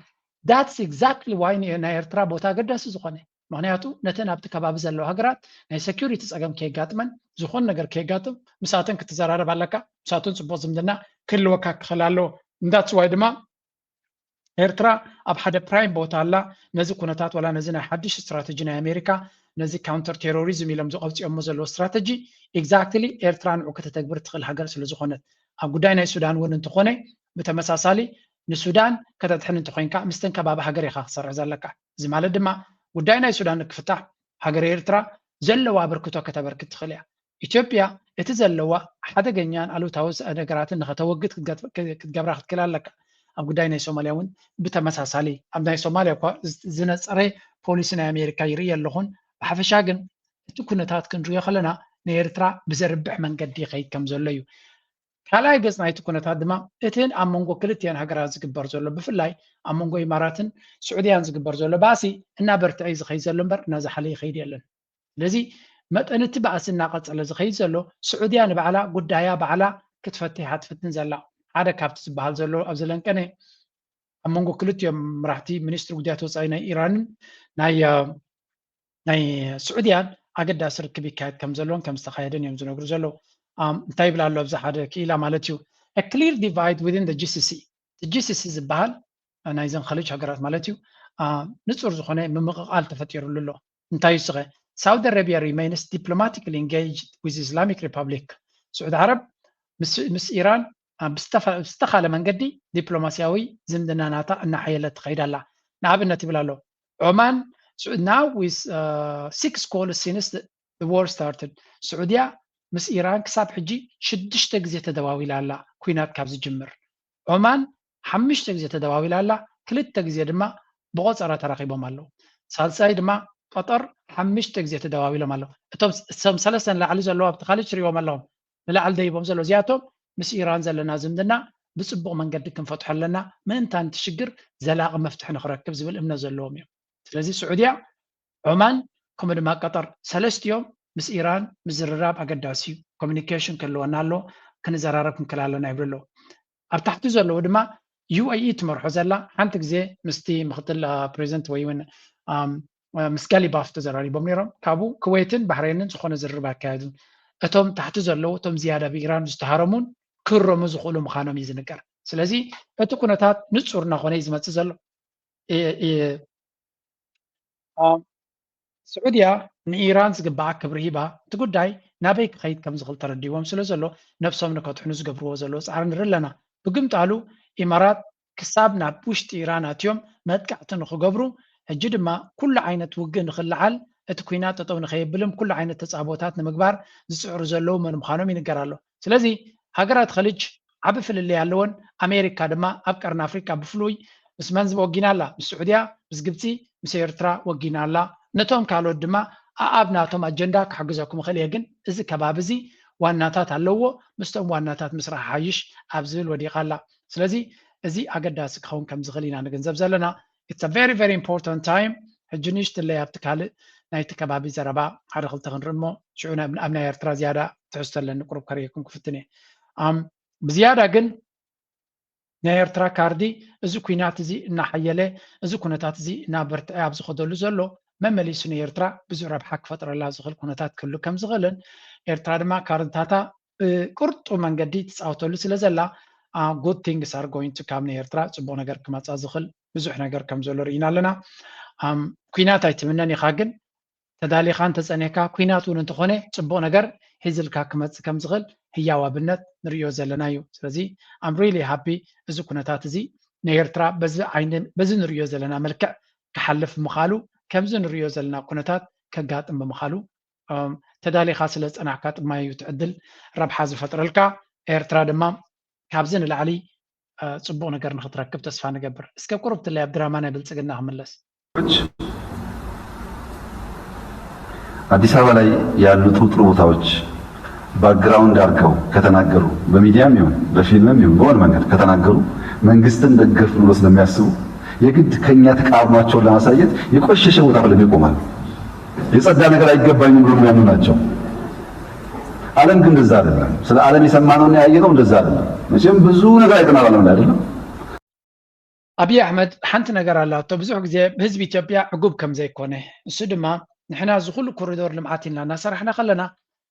that's exactly why ናይ ኤርትራ ቦታ ኣገዳሲ ዝኾነ ምክንያቱ ነተን ኣብቲ ከባቢ ዘለዋ ሃገራት ናይ security ፀገም ከየጋጥመን ዝኾነ ነገር ከየጋጥም ምሳተን ክትዘራረብ ኣለካ ምሳተን ፅቡቕ ዝምድና ክህልወካ ክኽእል ኣለዎ that's why ድማ ኤርትራ ኣብ ሓደ ፕራይም ቦታ ኣላ። ነዚ ኩነታት ዋላ ነዚ ናይ ሓድሽ ስትራተጂ ናይ ኣሜሪካ ነዚ ካውንተር ቴሮሪዝም ኢሎም ዝቐብፅዮሞ ዘለዎ ስትራተጂ ኤግዛክትሊ ኤርትራ ንዑ ከተተግብር ትኽእል ሃገር ስለ ዝኾነት ኣብ ጉዳይ ናይ ሱዳን እውን እንተኾነ ብተመሳሳሊ ንሱዳን ከተድሕን እንተኾይንካ ምስተን ከባቢ ሃገር ኢኻ ክሰርሕ ዘለካ። እዚ ማለት ድማ ጉዳይ ናይ ሱዳን ንክፍታሕ ሃገር ኤርትራ ዘለዋ ኣበርክቶ ከተበርክት ትኽእል እያ። ኢትዮጵያ እቲ ዘለዋ ሓደገኛን ኣሉታዊ ነገራትን ንኸተወግድ ክትገብራ ክትክእል ኣለካ። ኣብ ጉዳይ ናይ ሶማልያ እውን ብተመሳሳሊ ኣብ ናይ ሶማልያ እኳ ዝነፀረ ፖሊሲ ናይ ኣሜሪካ ይርኢ ኣለኹን ብሓፈሻ ግን እቲ ኩነታት ክንሪኦ ከለና ንኤርትራ ብዘርብሕ መንገዲ ይኸይድ ከም ዘሎ እዩ። ካልኣይ ገፅ ናይቲ ኩነታት ድማ እትን ኣብ መንጎ ክልቲአን ሃገራት ዝግበር ዘሎ ብፍላይ ኣብ መንጎ ኢማራትን ስዑድያን ዝግበር ዘሎ ባእሲ እናበርትዐ እዩ ዝኸይድ ዘሎ እምበር እናዝሓለ ይኸይድ የለን። ስለዚ መጠን እቲ ባእሲ እናቐፀለ ዝኸይድ ዘሎ ስዑድያ ንባዕላ ጉዳያ ባዕላ ክትፈትሕ እያ ትፍትን ዘላ። ሓደ ካብቲ ዝበሃል ዘሎ ኣብዚ ለንቀነ ኣብ መንጎ ክልቲኦም መራሕቲ ሚኒስትሪ ጉዳያት ወፃኢ ናይ ኢራንን ናይ ናይ ስዑድያን ኣገዳሲ ርክብ ይካየድ ከም ዘሎን ከም ዝተኻየደን እዮም ዝነግሩ ዘለዉ። እንታይ ይብል ኣሎ ኣብዚ ሓደ ክኢላ ማለት እዩ clear divide within the GCC እቲ GCC ዝበሃል ናይዘን ኸሊጅ ሃገራት ማለት እዩ ንፁር ዝኾነ ምምቕቓል ተፈጢሩሉ ኣሎ። እንታይ ይስኸ ሳውዲ ኣረቢያ remains diplomatically engaged with Islamic Republic ስዑዲ ዓረብ ምስ ኢራን ብዝተኻለ መንገዲ ዲፕሎማሲያዊ ዝምድና ናታ እናሓየለት ትኸይድ ኣላ። ንኣብነት ይብል ኣሎ ኦማን now with six calls since the war started ስዑድያ ምስ ኢራን ክሳብ ሕጂ ሽዱሽተ ግዜ ተደዋዊላ ኣላ ኩናት ካብ ዝጅምር። ኦማን ሓሙሽተ ግዜ ተደዋዊላ ኣላ፣ ክልተ ግዜ ድማ ብቆፀራ ተራኺቦም ኣለዉ። ሳልሳይ ድማ ቀጠር ሓሙሽተ ግዜ ተደዋዊሎም ኣለዉ። እቶም ሰለስተ ንላዕሊ ዘለዉ ኣብቲ ካልእ ትሪእዎም ኣለኹም ንላዕሊ ደይቦም ዘለዉ እዚኣቶም ምስ ኢራን ዘለና ዝምድና ብፅቡቕ መንገዲ ክንፈትሖ ኣለና ምእንታን እቲ ሽግር ዘላቒ መፍትሒ ንክረክብ ዝብል እምነት ዘለዎም እዮም። ስለዚ ስዑድያ ዖማን ከምኡ ድማ ቀጠር ሰለስቲኦም ምስ ኢራን ምዝርራብ ኣገዳሲ እዩ። ኮሚኒኬሽን ክህልወና ኣሎ፣ ክንዘራረብ ክንክእል ኣለና ይብሉ ኣለዉ። ኣብ ታሕቲ ዘለዉ ድማ ዩ ኤ ኢ ትመርሖ ዘላ ሓንቲ ግዜ ምስቲ ምክትል ፕሬዚደንት ወይ እውን ምስ ጋሊባፍ ተዘራሪቦም ነይሮም። ካብኡ ክዌትን ባሕሬንን ዝኾነ ዝርርብ ኣካየዱ። እቶም ታሕቲ ዘለዉ እቶም ዝያዳ ብኢራን ዝተሃረሙን ክህረሙ ዝኽእሉ ምዃኖም እዩ ዝንገር። ስለዚ እቲ ኩነታት ንጹር እናኾነ እዩ ዝመጽእ ዘሎ። ስዑድያ ንኢራን ዝግባኣ ክብሪ ሂባ እቲ ጉዳይ ናበይ ክኸይድ ከም ዝኽእል ተረዲዎም ስለ ዘሎ ነብሶም ንከድሕኑ ዝገብርዎ ዘለዉ ፃዕሪ ንርኢ ኣለና። ብግምጣሉ ኢማራት ክሳብ ናብ ውሽጢ ኢራን ኣትዮም መጥቃዕቲ ንኽገብሩ ሕጂ ድማ ኩሉ ዓይነት ውግእ ንኽለዓል እቲ ኩናት ጠጠው ንኸየብልም ኩሉ ዓይነት ተፃቦታት ንምግባር ዝፅዕሩ ዘለዉ መን ምዃኖም ይንገር ኣሎ። ስለዚ ሃገራት ኸሊጅ ዓቢ ፍልልይ ኣለወን። ኣሜሪካ ድማ ኣብ ቀርኒ ኣፍሪቃ ብፍሉይ ምስ መን ወጊና ኣላ? ምስ ስዑድያ፣ ምስ ግብፂ፣ ምስ ኤርትራ ወጊና ኣላ። ነቶም ካልኦት ድማ ኣኣብ ናቶም ኣጀንዳ ክሕግዘኩም እኽእል እየ፣ ግን እዚ ከባቢ እዚ ዋናታት ኣለዎ፣ ምስቶም ዋናታት ምስራሕ ሓይሽ ኣብ ዝብል ወዲቓ ኣላ። ስለዚ እዚ ኣገዳሲ ክኸውን ከም ዝኽእል ኢና ንግንዘብ ዘለና። It's a very very important time። ሕጂ ንእሽትለይ ኣብቲ ካልእ ናይቲ ከባቢ ዘረባ ሓደ ክልተ ክንርኢ እሞ ሽዑ ኣብ ናይ ኤርትራ ዝያዳ ትሕዝቶ ኣለኒ ቁሩብ ከርእየኩም ክፍትን እየ። ብዝያዳ ግን ናይ ኤርትራ ካርዲ እዚ ኩናት እዚ እናሓየለ እዚ ኩነታት እዚ እናበርትዐ ኣብ ዝኸደሉ ዘሎ መመሊሱ ንኤርትራ ብዙሕ ረብሓ ክፈጥረላ ዝኽእል ኩነታት ክህሉ ከም ዝኽእልን ኤርትራ ድማ ካርድታታ ብቅርጡ መንገዲ ትፃወተሉ ስለ ዘላ good things are going to come ንኤርትራ ፅቡቅ ነገር ክመፃ ዝኽእል ብዙሕ ነገር ከም ዘሎ ርኢና ኣለና። ኩናት ኣይትምነን ኢኻ ግን ተዳሊኻ እንተፀኒሕካ ኩናት እውን እንተኾነ ፅቡቅ ነገር ሒዝልካ ክመፅእ ከም ዝኽእል ህያው ኣብነት ንርእዮ ዘለና እዩ። ስለዚ I'm really happy እዚ ኩነታት እዚ ንኤርትራ በዚ ንርእዮ ዘለና መልክዕ ክሓልፍ ምኻሉ ከምዚ ንርእዮ ዘለና ኩነታት ከጋጥም ብምኻሉ ተዳሊኻ ስለ ዝፀናሕካ ጥማይ እዩ እቲ ዕድል ረብሓ ዝፈጥረልካ። ኤርትራ ድማ ካብዚ ንላዕሊ ፅቡቅ ነገር ንክትረክብ ተስፋ ንገብር። እስከ ቁሩብ ትለይ ኣብ ድራማ ናይ ብልፅግና ክምለስ። አዲስ አበባ ላይ ያሉ ጥሩ ጥሩ ቦታዎች ባክግራውንድ አድርገው ከተናገሩ በሚዲያም ይሁን በፊልምም ይሁን በሆነ መንገድ ከተናገሩ መንግስትን ደገፍ ብሎ ስለሚያስቡ የግድ ከኛ ተቃርኗቸውን ለማሳየት የቆሸሸ ቦታ ብለው ይቆማሉ። የጸዳ ነገር አይገባኝም ብሎ የሚያምኑ ናቸው። ዓለም ግን እንደዛ አይደለም። ስለ ዓለም የሰማነውና ያየነው እንደዛ አይደለም። መቼም ብዙ ነገር አይተናል ዓለም ላይ አይደለም። ኣብይ ኣሕመድ ሓንቲ ነገር ኣላቶ ብዙሕ ግዜ ብህዝቢ ኢትዮጵያ ዕጉብ ከም ዘይኮነ እሱ ድማ ንሕና እዚ ኩሉ ኮሪዶር ልምዓት ኢልና እናሰራሕና ከለና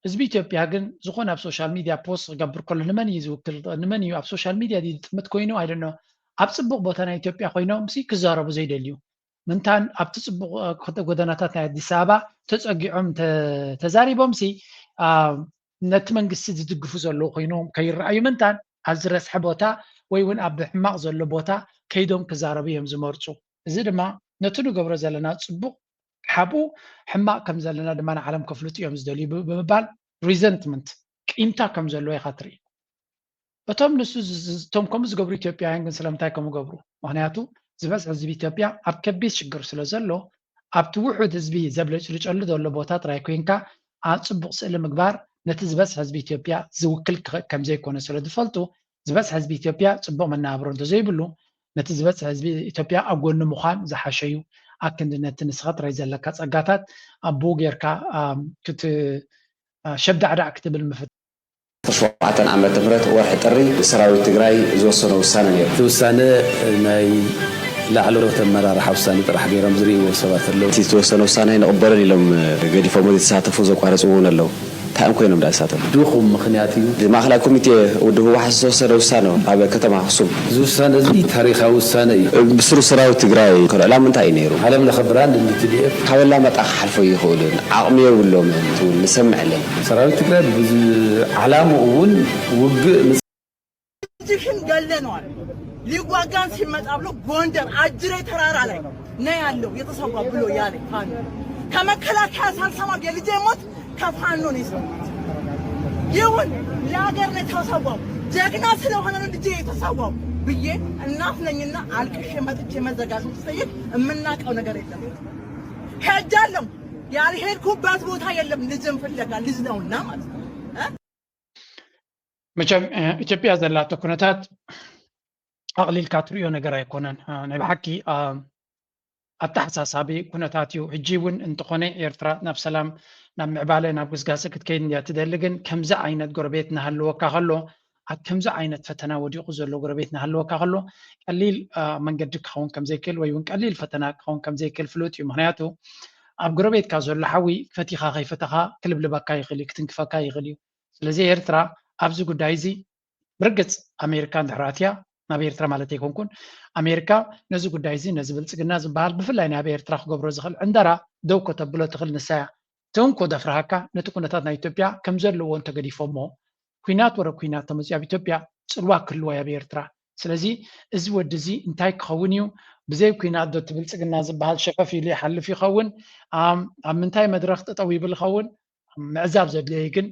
ህዝቢ ኢትዮጵያ ግን ዝኾነ ኣብ ሶሻል ሚድያ ፖስት ክገብር ከሎ ንመን እዩ ዝውክል ንመን እዩ ኣብ ሶሻል ሚድያ ድዩ ዝጥምት ኮይኑ I don't know ኣብ ፅቡቕ ቦታ ናይ ኢትዮጵያ ኮይኖም ሲ ክዛረቡ ዘይደልዩ ምንታን ኣብቲ ፅቡቕ ጎደናታት ናይ ኣዲስ ኣበባ ተፀጊዖም ተዛሪቦም ሲ ነቲ መንግስቲ ዝድግፉ ዘለዉ ኮይኖም ከይረኣዩ ምንታን ኣብዚ ረስሐ ቦታ ወይ እውን ኣብ ሕማቕ ዘሎ ቦታ ከይዶም ክዛረቡ እዮም ዝመርፁ። እዚ ድማ ነቲ ንገብሮ ዘለና ፅቡቕ ሓብኡ ሕማቕ ከም ዘለና ድማ ንዓለም ከፍልጡ እዮም ዝደልዩ ብምባል ሪዘንትመንት ቂምታ ከም ዘለዎ ኢኻ ትርኢ። እቶም ንሱ እቶም ከምኡ ዝገብሩ ኢትዮጵያውያን ግን ስለምንታይ ከምኡ ገብሩ? ምክንያቱ ዝበዝሕ ህዝቢ ኢትዮጵያ ኣብ ከቢድ ሽግር ስለ ዘሎ ኣብቲ ውሑድ ህዝቢ ዘብለጭልጨሉ ዘሎ ቦታ ጥራይ ኮይንካ ኣብ ፅቡቕ ስእሊ ምግባር ነቲ ዝበዝሕ ህዝቢ ኢትዮጵያ ዝውክል ከምዘይኮነ ስለ ዝፈልጡ ዝበዝሕ ህዝቢ ኢትዮጵያ ፅቡቕ መነባብሮ እንተዘይብሉ ነቲ ዝበዝሕ ህዝቢ ኢትዮጵያ ኣብ ጎኒ ምዃን ዝሓሸ እዩ። ኣክንዲ ነቲ ንስኻ ጥራይ ዘለካ ፀጋታት ኣብኡ ጌርካ ክት ሸብዳዕዳዕ ክትብል ምፍት ሸውዓተን ዓመተ ምህረት ወርሒ ጥሪ ሰራዊት ትግራይ ዝወሰኖ ውሳነ ነይሩ። እቲ ውሳነ ናይ ላዕለዎት ኣመራርሓ ውሳነ ጥራሕ ገይሮም ዝርእይዎ ሰባት ኣለዉ። እቲ ዝተወሰነ ውሳነ ኣይንቕበልን ኢሎም ገዲፎሞ ዘይተሳተፉ ዘቋረፁ እውን ኣለዉ። እንታይ እዮም ኮይኖም ደኣ ንሳቶም? ድኹም ምኽንያት እዩ። ብማእኸላይ ኮሚቴ ውድብ ህወሓት ዝተወሰነ ውሳነ ኣብ ከተማ ኣኽሱም። እዚ ውሳነ እዚ ታሪኻዊ ውሳነ እዩ። ብስሩ ሰራዊት ትግራይ ከልዕላ ምንታይ እዩ ነይሩ? ዓለም ለኸ ብራንድ ን TDF ካብ ኣላማጣ ክሓልፎ ኣይኽእሉን፣ ዓቕሚ የብሎምን ትብል ንሰምዕ ኣለና። ሰራዊት ትግራይ ዓላምኡ እውን ውግእ እዚሽን ገለነዋል። ሊዋጋን ሲመጣ ብሎ ጎንደር አጅሬ ተራራ ላይ ነው ያለው የተሰዋ ብሎ ያለ ፋኖ ከመከላከያ ሳልሰማ የልጄ ሞት ከፋኖ ነው የሰማሁት። ይሁን ለሀገር ነው የተሰዋው፣ ጀግና ስለሆነ ነው ልጄ የተሰዋው ብዬ እናት ነኝና አልቅሼ መጥቼ መዘጋቱ ስጠይቅ የምናውቀው ነገር የለም። ሄጃለሁ፣ ያልሄድኩበት ቦታ የለም። ልጅን ፍለጋ ልጅ ነውና ማለት ነው። መቸም ኢትዮጵያ ዘላቶ ኩነታት ኣቕሊልካ ትሪኦ ነገር ኣይኮነን። ናይ ብሓቂ ኣተሓሳሳቢ ኩነታት እዩ። ሕጂ እውን እንተኾነ ኤርትራ ናብ ሰላም ናብ ምዕባለ ናብ ግስጋሰ ክትከይድ እንድያ ትደሊ። ግን ከምዚ ዓይነት ጎረቤት እናሃለወካ ከሎ ኣብ ከምዚ ዓይነት ፈተና ወዲቑ ዘሎ ጎረቤት እናሃለወካ ከሎ ቀሊል መንገዲ ክኸውን ከምዘይክእል ወይ እውን ቀሊል ፈተና ክኸውን ከምዘይክእል ፍሉጥ እዩ። ምክንያቱ ኣብ ጎረቤትካ ዘሎ ሓዊ ፈቲኻ ከይፈተኻ ክልብልበካ ይኽእል እዩ፣ ክትንክፈካ ይኽእል እዩ። ስለዚ ኤርትራ ኣብዚ ጉዳይ እዚ ብርግጽ ኣሜሪካ እንድሕር ኣትያ ናብ ኤርትራ ማለት ኣይኮንኩን ኣሜሪካ ነዚ ጉዳይ እዚ ነዚ ብልጽግና ዝበሃል ብፍላይ ናይ ኣብ ኤርትራ ክገብሮ ዝኽእል ዕንደራ ደው ከተብሎ ትኽእል ንሳ እያ። እቲ እንኮ ዘፍርሃካ ነቲ ኩነታት ናይ ኢትዮጵያ ከም ዘለዎ እንተገዲፎሞ ኩናት ወረ ኩናት ተመፅዩ ኣብ ኢትዮጵያ ፅልዋ ክህልዋ ኣብ ኤርትራ። ስለዚ እዚ ወዲ እዚ እንታይ ክኸውን እዩ? ብዘይ ኩናት ዶ እቲ ብልፅግና ዝበሃል ሸፈፍ ኢሉ ይሓልፍ ይኸውን? ኣብ ምንታይ መድረኽ ጠጠው ይብል ይኸውን? ምዕዛብ ዘድለየ ግን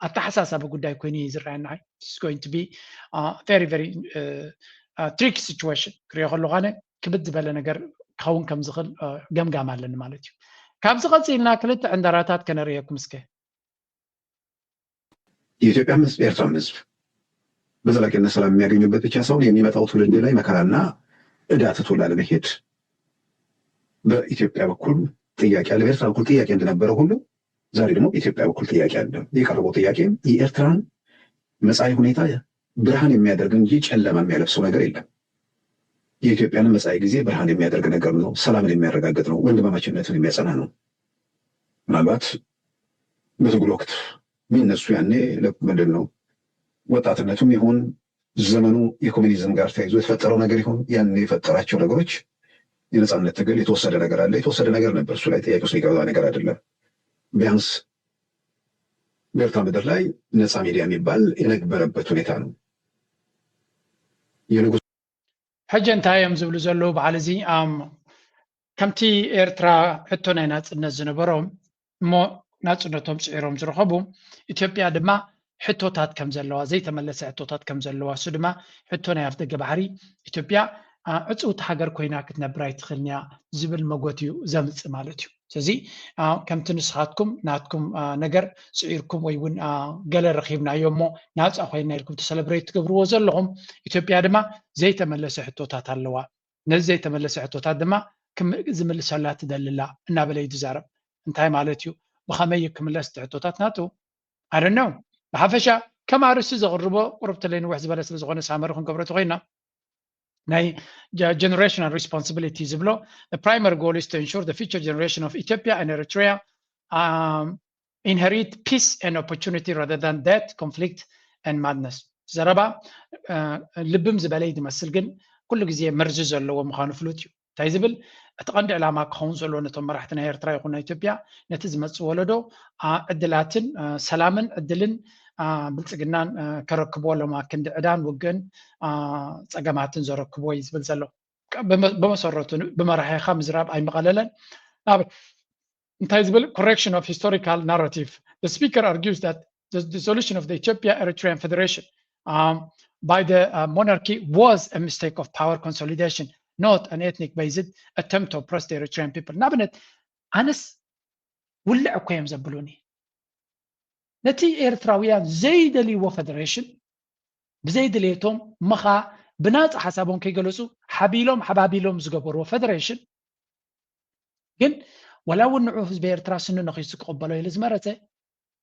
ኣተሓሳሳቢ ጉዳይ ኮይኑ እዩ ዝረኣየና። It's going to be very very tricky situation ክሪኦ ከለኳነ ክብድ ዝበለ ነገር ክኸውን ከም ዝኽእል ገምጋም ኣለኒ ማለት እዩ። ካብዚ ቀፂልና ክልተ ዕንደራታት ከነርእየኩም እስከ። የኢትዮጵያ ሕዝብ ኤርትራም ሕዝብ በዘላቂነት ሰላም የሚያገኙበት ብቻ ሳይሆን የሚመጣው ትውልድ ላይ መከራና እዳ ትቶ ላለመሄድ በኢትዮጵያ በኩል ጥያቄ አለ፣ በኤርትራ በኩል ጥያቄ እንደነበረ ሁሉ ዛሬ ደግሞ በኢትዮጵያ በኩል ጥያቄ አለ። የቀረበው ጥያቄ የኤርትራን መጻኢ ሁኔታ ብርሃን የሚያደርግ እንጂ ጨለማ የሚያለብሰው ነገር የለም። የኢትዮጵያንም መጻኢ ጊዜ ብርሃን የሚያደርግ ነገር ነው። ሰላምን የሚያረጋግጥ ነው። ወንድማማችነትን የሚያጸና ነው። ምናልባት በትግሉ ወቅት የሚነሱ ያኔ ምንድን ነው ወጣትነቱም ይሁን ዘመኑ የኮሚኒዝም ጋር ተያይዞ የተፈጠረው ነገር ይሁን ያኔ የፈጠራቸው ነገሮች የነጻነት ትግል የተወሰደ ነገር አለ። የተወሰደ ነገር ነበር። እሱ ላይ ጥያቄ ውስጥ የሚገባ ነገር አይደለም። ቢያንስ በኤርትራ ምድር ላይ ነጻ ሚዲያ የሚባል የነበረበት ሁኔታ ነው። የንጉስ ሕጂ እንታይ እዮም ዝብሉ ዘለዉ በዓል እዚ? ከምቲ ኤርትራ ሕቶ ናይ ናጽነት ዝነበሮም እሞ ናጽነቶም ጽዒሮም ዝረኸቡ፣ ኢትዮጵያ ድማ ሕቶታት ከም ዘለዋ፣ ዘይተመለሰ ሕቶታት ከም ዘለዋ፣ እሱ ድማ ሕቶ ናይ ኣፍደገ ባሕሪ ኢትዮጵያ ዕጽውቲ ሃገር ኮይና ክትነብር ኣይትኽእልን እያ ዝብል መጎት እዩ ዘምጽእ ማለት እዩ። ስለዚ ከምቲ ንስኻትኩም ናትኩም ነገር ጽዒርኩም ወይ እውን ገለ ረኺብናዮ እሞ ናጻ ኮይና ኢልኩም ተሰለብሬት ትገብርዎ ዘለኹም፣ ኢትዮጵያ ድማ ዘይተመለሰ ሕቶታት ኣለዋ። ነዚ ዘይተመለሰ ሕቶታት ድማ ዝምልሰላ ትደልላ እናበለ እዩ ዝዛረብ። እንታይ ማለት እዩ? ብኸመይ እዩ ክምለስ እቲ ሕቶታት ናቱ? ኣደነው ብሓፈሻ ከም ኣርእስቲ ዘቕርቦ ቁሩብ ተለይ ንውሕ ዝበለ ስለ ዝኾነ ሳመሪ ክንገብሮ ተኮይና ናይ generational responsibility ዝብሎ primary goal is to ensure the future generation of Ethiopia and Eritrea um, inherit peace and opportunity rather than death, conflict and madness። ዘረባ ልብም ዝበለ ይመስል ግን ኩሉ ግዜ መርዚ ዘለዎ ምዃኑ ፍሉጥ እዩ። እንታይ ዝብል እቲ ቀንዲ ዕላማ ክኸውን ዘለዎ ነቶም መራሕቲ ናይ ኤርትራ ይኹን ናይ ኢትዮጵያ ነቲ ዝመጽእ ወለዶ ዕድላትን ሰላምን ዕድልን ብልጽግናን ከረክብዎ ኣለማ ክንዲ ዕዳን ውግእን ጸገማትን ዘረክብዎ እዩ ዝብል ዘሎ። ብመሰረቱ ብመራሒኻ ምዝራብ ኣይምቐለለን። ናብ እንታይ ዝብል correction of historical narrative. The speaker argues that the dissolution of the Ethiopia Eritrean Federation um, by the uh, monarchy was a mistake of power consolidation, not an ethnic based attempt to oppress the Eritrean people. ንኣብነት ኣነስ ውልዕ እኮ እዮም ዘብሉኒ። ነቲ ኤርትራውያን ዘይደልይዎ ፈደሬሽን ብዘይድሌቶም ምኻ ብናፃ ሓሳቦም ከይገለፁ ሓቢሎም ሓባቢሎም ዝገበርዎ ፈደሬሽን ግን ወላ እውን ንዑ ህዝቢ ኤርትራ ስኑ ነኺሱ ክቕበሎ ኢሉ ዝመረፀ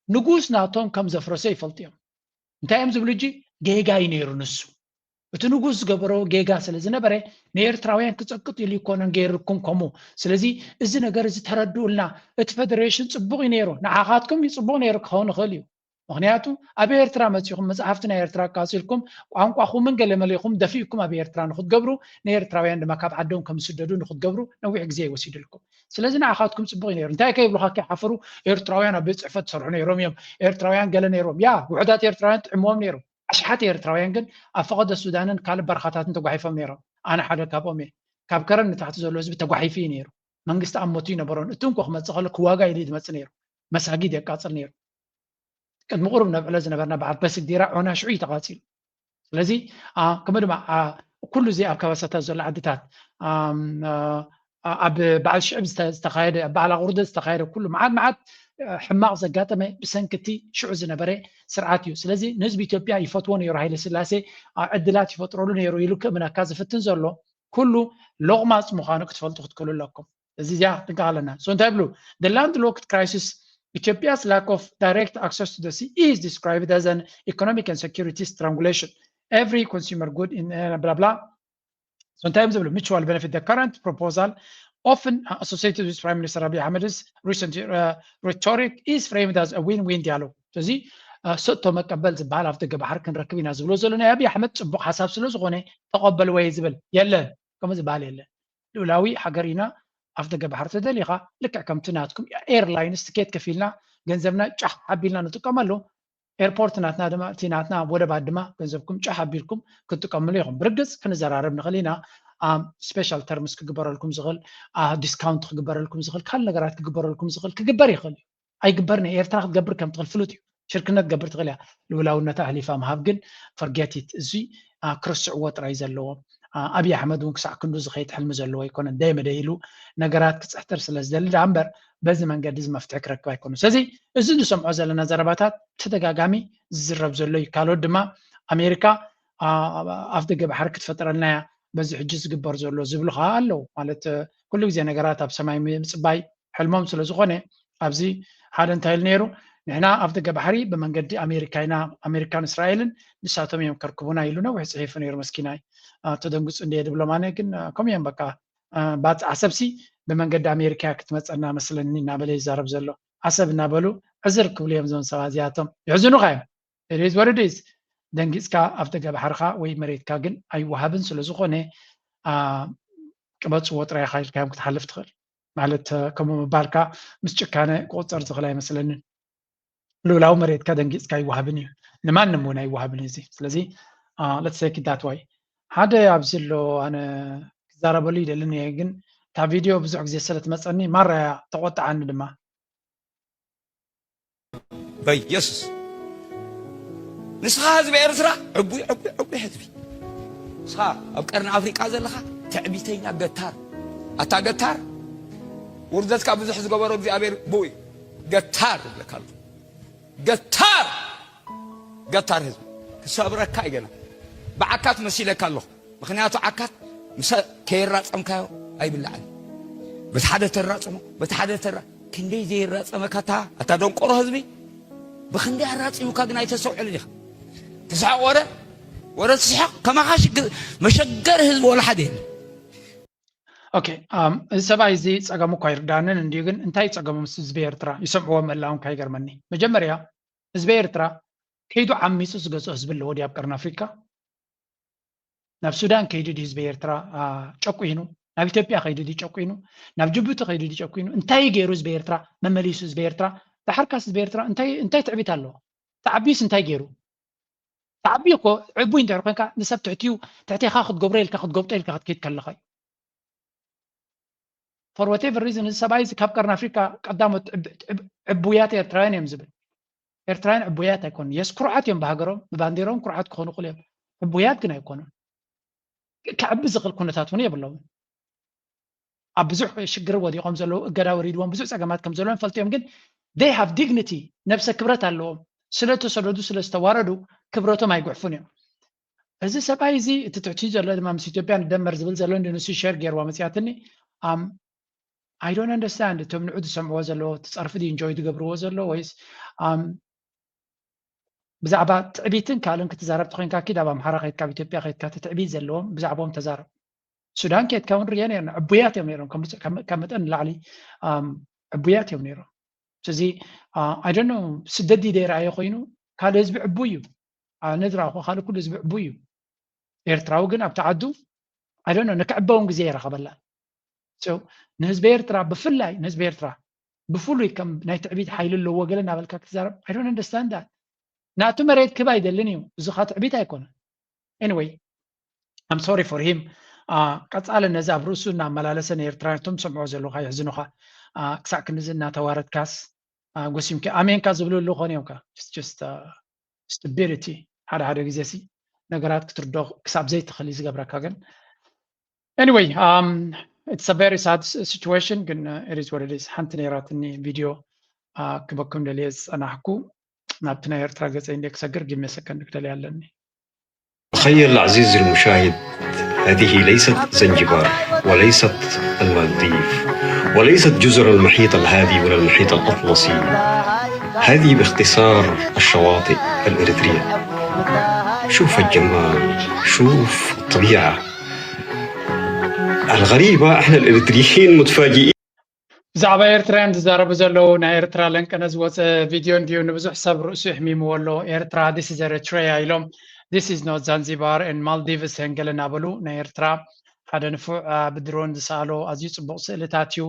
ንጉስ ናቶም ከም ዘፍረሰ ይፈልጡ እዮም። እንታይ እዮም ዝብሉ እጂ ጌጋ እዩ ነይሩ ንሱ እቲ ንጉስ ዝገበሮ ጌጋ ስለ ዝነበረ ንኤርትራውያን ክፀቅጥ ኢሉ ይኮነን ገይርኩም ከምኡ። ስለዚ እዚ ነገር እዚ ተረድኡልና። እቲ ፈደሬሽን ፅቡቅ እዩ ነይሩ፣ ንዓኻትኩም እዩ ፅቡቅ ነይሩ ክኸውን ይኽእል እዩ። ምክንያቱ ኣብ ኤርትራ መፂኹም መፅሓፍቲ ናይ ኤርትራ ኣቃፂልኩም ቋንቋኹምን ገለ መሊኹም ደፊእኩም ኣብ ኤርትራ ንክትገብሩ ንኤርትራውያን ድማ ካብ ዓዶም ከም ዝስደዱ ንክትገብሩ ነዊሕ ግዜ ይወሲድልኩም። ስለዚ ንዓኻትኩም ፅቡቅ እዩ ነይሩ። እንታይ ከይብሉካ ከይሓፈሩ ኤርትራውያን ኣብ ቤት ፅሕፈት ዝሰርሑ ነይሮም እዮም፣ ኤርትራውያን ገለ ነይሮም። ያ ውሑዳት ኤርትራውያን ጥዕምዎም ነይሩ። ኣሽሓት ኤርትራውያን ግን ኣብ ፈቐዶ ሱዳንን ካልእ በረኻታትን ተጓሒፎም ነይሮም። ኣነ ሓደ ካብኦም እየ። ካብ ከረን ንታሕቲ ዘሎ ህዝቢ ተጓሒፉ እዩ ነይሩ። መንግስቲ ኣብ ሞቱ ይነበሮን እቲ እንኮ ክመፅእ ከሎ ክዋጋ ኢሉ እዩ ዝመፅእ ነይሩ። መሳጊድ የቃፅል ነይሩ። ቅድሚ ቁሩብ ነብዕሎ ዝነበርና በዓል በስግ ዲራ ዖና ሽዑ እዩ ተቃፂሉ። ስለዚ ከምኡ ድማ ኩሉ እዚ ኣብ ከባሳታት ዘሎ ዓድታት ኣብ በዓል ሽዕብ ዝተኻየደ በዓል ኣቁርደት ዝተኻየደ ኩሉ መዓት መዓት ሕማቕ ዘጋጠመ ብሰንኪ እቲ ሽዑ ዝነበረ ስርዓት እዩ። ስለዚ ንህዝቢ ኢትዮጵያ ይፈትዎ ነይሩ ሃይለ ስላሴ ዕድላት ይፈጥረሉ ነይሩ ኢሉ ክእምነካ ዝፍትን ዘሎ ኩሉ ሎቕማፅ ምዃኑ ክትፈልጡ ክትክእሉ ኣለኩም። እዚ እዚኣ ጥንቀቕ ኣለና። So እንታይ ብሉ the landlocked crisis Ethiopia's lack of direct access to the sea is described as an economic and security strangulation. Every consumer good in blah blah. So እንታይ እዮም ዝብሉ mutual benefit. The current proposal often associated with Prime Minister Abiy Ahmed's recent uh, rhetoric is framed as a win-win dialogue. ስለዚ ሰጥቶ መቀበል ዝበሃል ኣብ ደገ ባሕሪ ክንረክብ ኢና ዝብሎ ዘሎ ናይ ኣብይ ኣሕመድ ፅቡቅ ሓሳብ ስለ ዝኾነ ተቐበልዎ ዝብል የለን። ከምኡ ዝበሃል የለን። ልኡላዊ ሃገር ኢና። ኣፍ ደገ ባሕሪ ተደሊኻ ልክዕ ከምቲ ናትኩም ኤርላይንስ ትኬት ከፊልና ገንዘብና ጫሕ ኣቢልና ንጥቀመሉ ኤርፖርት ናትና ድማ እቲ ናትና ወደባት ድማ ገንዘብኩም ጫሕ ኣቢልኩም ክትጥቀምሉ ኢኹም። ብርግፅ ክንዘራረብ ንኽእል ኢና። ስፔሻል ተርምስ ክግበረልኩም ዝኽእል፣ ዲስካውንት ክግበረልኩም ዝኽእል፣ ካልእ ነገራት ክግበረልኩም ዝኽእል ክግበር ይኽእል እዩ። ኣይግበርን እየ። ኤርትራ ክትገብር ከም ትኽእል ፍሉጥ እዩ። ሽርክነት ትገብር ትኽእል እያ። ልኡላውነታ ኣሕሊፋ ምሃብ ግን ፈርጌቲት። እዚ ክርስዕዎ ጥራይ ዘለዎም ኣብይ ኣሕመድ እውን ክሳዕ ክንዱ ዝኸይድ ሕልሚ ዘለዎ ኣይኮነን። ደይ መደይ ኢሉ ነገራት ክፅሕጥር ስለ ዝደሊ ደኣ እምበር በዚ መንገዲ እዚ መፍትሒ ክረክብ ኣይኮነን። ስለዚ እዚ ንሰምዖ ዘለና ዘረባታት ተደጋጋሚ ዝዝረብ ዘሎ እዩ። ካልኦት ድማ ኣሜሪካ ኣፍ ደገ ባሕሪ ክትፈጥረልና እያ በዚ ሕጂ ዝግበር ዘሎ ዝብሉ ከዓ ኣለዉ። ማለት ኩሉ ግዜ ነገራት ኣብ ሰማይ ምፅባይ ሕልሞም ስለ ዝኾነ ኣብዚ ሓደ እንታይ ኢሉ ነይሩ፣ ንሕና ኣብ ደገ ባሕሪ ብመንገዲ ኣሜሪካ ኢና፣ ኣሜሪካን እስራኤልን ንሳቶም እዮም ከርክቡና ኢሉ ነዊሕ ፅሒፉ ነይሩ። መስኪናይ ተደንግፁ እንደ ድብሎም ኣነ ግን ከምኡ እዮም በቃ ባፅዕ ዓሰብሲ ብመንገዲ ኣሜሪካ ክትመፀና መስለኒ እናበለ ይዛረብ ዘሎ። ዓሰብ እናበሉ ዕዝር ክብሉ እዮም እዞም ሰባት እዚኣቶም። የሕዝኑኻ እዮም። It is what it is። ደንጊፅካ ኣብ ደገ ባሕርኻ ወይ መሬትካ ግን ኣይወሃብን ስለ ዝኾነ ቅበፅዎ ጥራይ ኢኻ ኢልካዮም ክትሓልፍ ትኽእል። ማለት ከምኡ ምባልካ ምስ ጭካነ ክቑፀር ዝኽእል ኣይመስለንን። ልኡላዊ መሬትካ ደንጊፅካ ኣይወሃብን እዩ፣ ንማንም እውን ኣይወሃብን እዩ እዚ። ስለዚ let's take it that way። ሓደ ኣብዚ ኣሎ ኣነ ክዛረበሉ ይደልን እየ፣ ግን እታ ቪድዮ ብዙሕ ግዜ ስለ ትመፀኒ ማራ እያ ተቆጥዓኒ ድማ። በኢየሱስ ንስኻ ህዝቢ ኤርትራ ዕቡይ ዕቡይ ዕቡይ ህዝቢ ንስኻ ኣብ ቀርኒ ኣፍሪቃ ዘለኻ ትዕቢተኛ ገታር ኣታ ገታር ውርደትካ ብዙሕ ዝገበሮ እግዚኣብሔር ብኡ ገታር ይብለካ ኣሎ። ገታር ገታር ህዝቢ ክሰብረካ ይገና ብዓካት መሲለካ ኣለኹ። ምኽንያቱ ዓካት ምስ ከየራጸምካዮ ኣይብላዕን። በቲ ሓደ ተራጽሞ በቲ ሓደ ተራ ክንደይ ዘየራጸመካ እታ እታ ደንቆሮ ህዝቢ ብኽንደይ ኣራጺሙካ ግን ኣይተስተውዕልን ኢኻ። ትስሐቕ ወረ ወረ ትስሐቕ ከማኻ ሽግ መሸገሪ ህዝቢ ወላ ሓደ የለን። ኦኬ እዚ ሰብኣይ እዚ ጸገሙ እኳ ኣይርዳንን እንድዩ፣ ግን እንታይ ጸገሙ ምስ ህዝቢ ኤርትራ ይሰምዕዎ ምህላዎም ከይገርመኒ። መጀመርያ ህዝቢ ኤርትራ ከይዱ ዓሚጹ ዝገዝኦ ህዝቢ ኣለዎ ድዩ ኣብ ቀርኒ ኣፍሪካ? ናብ ሱዳን ከይዱ ድዩ ህዝቢ ኤርትራ ጨቁኑ? ናብ ኢትዮጵያ ከይዱ ድዩ ጨቁኑ? ናብ ጅቡቲ ከይዱ ድዩ ጨቁኑ? እንታይ ገይሩ ህዝቢ ኤርትራ መመሊሱ? ህዝቢ ኤርትራ፣ ዳሕርካስ ህዝቢ ኤርትራ እንታይ እንታይ ትዕቢት ኣለዎ? ተዓቢዩስ እንታይ ገይሩ? ተዓቢዩ እኮ፣ ዕቡይ እንድሕር ኮንካ፣ ንሰብ ትሕቲኡ፣ ትሕቴኻ ክትገብሮ ኢልካ ክትጎብጦ ኢልካ ክትከይድ ከለኻ እዩ። For whatever reason፣ እዚ ሰብኣይ እዚ ካብ ቀርኒ ኣፍሪቃ ቀዳሞት ዕብ- ዕብ- ዕቡያት ኤርትራውያን እዮም ዝብል። ኤርትራውያን ዕቡያት ኣይኮኑን። የስ፣ ኩሩዓት እዮም ብሃገሮም፣ ብባንዴሮም ኩሩዓት ክኾኑ ይኽእሉ እዮም። ዕቡያት ግን ኣይኮኑን። ከዕቢ ዝኽእል ኩነታት እውን የብሎምን። ኣብ ብዙሕ ሽግር ወዲቖም ዘለዉ፣ እገዳ ወሪድዎም፣ ብዙሕ ጸገማት ከም ዘለዎም ይፈልጡ እዮም። ግን they have dignity፣ ነብሰ ክብረት ኣለዎም። ስለ ተሰደዱ፣ ስለ ዝተዋረዱ ክብረቶም ኣይጉሕፉን እዮም። እዚ ሰብኣይ እዚ፣ እቲ ትሕቲ ዘሎ ድማ ምስ ኢትዮጵያ ንደመር ዝብል ዘሎ እንዲ ንሱ ሸር ገይርዋ መጽያትኒ። I don't understand። እቶም ንዑ ዝሰምዕዎ ዘለዎ፣ እቲ ጸርፊ ድዩ ኢንጆይ ዝገብርዎ ዘሎ ወይስ ብዛዕባ ትዕቢትን ካልእን ክትዛረብ ተኮይንካ፣ ኪድ ኣብ ኣምሓራ ከይድካ፣ ኣብ ኢትዮጵያ ከይድካ፣ እቲ ትዕቢት ዘለዎም ብዛዕባኦም ተዛረብ። ሱዳን ከይድካ እውን ርየ ነርና፣ ዕቡያት እዮም ነይሮም፣ ካብ መጠን ንላዕሊ ዕቡያት እዮም ነይሮም። ስለዚ I don't know፣ ስደት ድዩ ደይረኣዮ ኮይኑ፣ ካልእ ህዝቢ ዕቡይ እዩ። ኣነ ዝረኣኹ ካልእ ኩሉ ህዝቢ ዕቡይ እዩ። ኤርትራዊ ግን ኣብቲ ዓዱ I don't know፣ ንክዕበውን ግዜ ይረኸበላ። ንህዝቢ ኤርትራ ብፍላይ፣ ንህዝቢ ኤርትራ ብፍሉይ ከም ናይ ትዕቢት ሓይሊ ኣለዎ ገለ እናበልካ ክትዛረብ፣ I don't understand that። ናቱ መሬት ክብ ኣይደልን እዩ። እዚ ኻ ትዕቢት ኣይኮነን። Anyway, I'm sorry for him። ቀጻሊ ነዚ ኣብ ርእሱ እናመላለሰ ንኤርትራ፣ እቶም ሰምዖ ዘለኻ የሕዝኑኻ። ክሳዕ ክንዚ እናተዋረድካስ፣ ጎሲምካ ኣሜንካ ዝብሉ ኣለዉ ኾን እዮም። It's just stupidity። ሓደ ሓደ ግዜ ሲ ነገራት ክትርዶ ክሳብ ዘይትኽእል እዩ ዝገብረካ። ግን anyway, it's a very sad situation። ግን it is what it is። ሓንቲ ነይራትኒ ቪድዮ ክበኩም ደልየ ዝጸናሕኩ። ናብቲ ናይ ኤርትራ ገጸይ እንደ ክሰግር ግሜ ሰከንድ ክደልያ ኣለኒ። تخيل عزيزي المشاهد، هذه ليست زنجبار، وليست المالديف، وليست جزر المحيط الهادي ولا المحيط الأطلسي. هذه باختصار الشواطئ الإريترية. شوف الجمال، شوف الطبيعة الغريبة. احنا الإريتريين متفاجئين. ብዛዕባ ኤርትራውያን ዝዛረቡ ዘለዉ፣ ናይ ኤርትራ ለንቀነ ዝወፀ ቪድዮ እንድዩ ንብዙሕ ሰብ ርእሱ የሕሚምዎ ኣሎ። ኤርትራ፣ this is Eritrea ኢሎም፣ this is not Zanzibar and Maldives and ገለ እናበሉ ናይ ኤርትራ ሓደ ንፉዕ ብድሮን ዝሰኣሎ ኣዝዩ ፅቡቕ ስእልታት እዩ።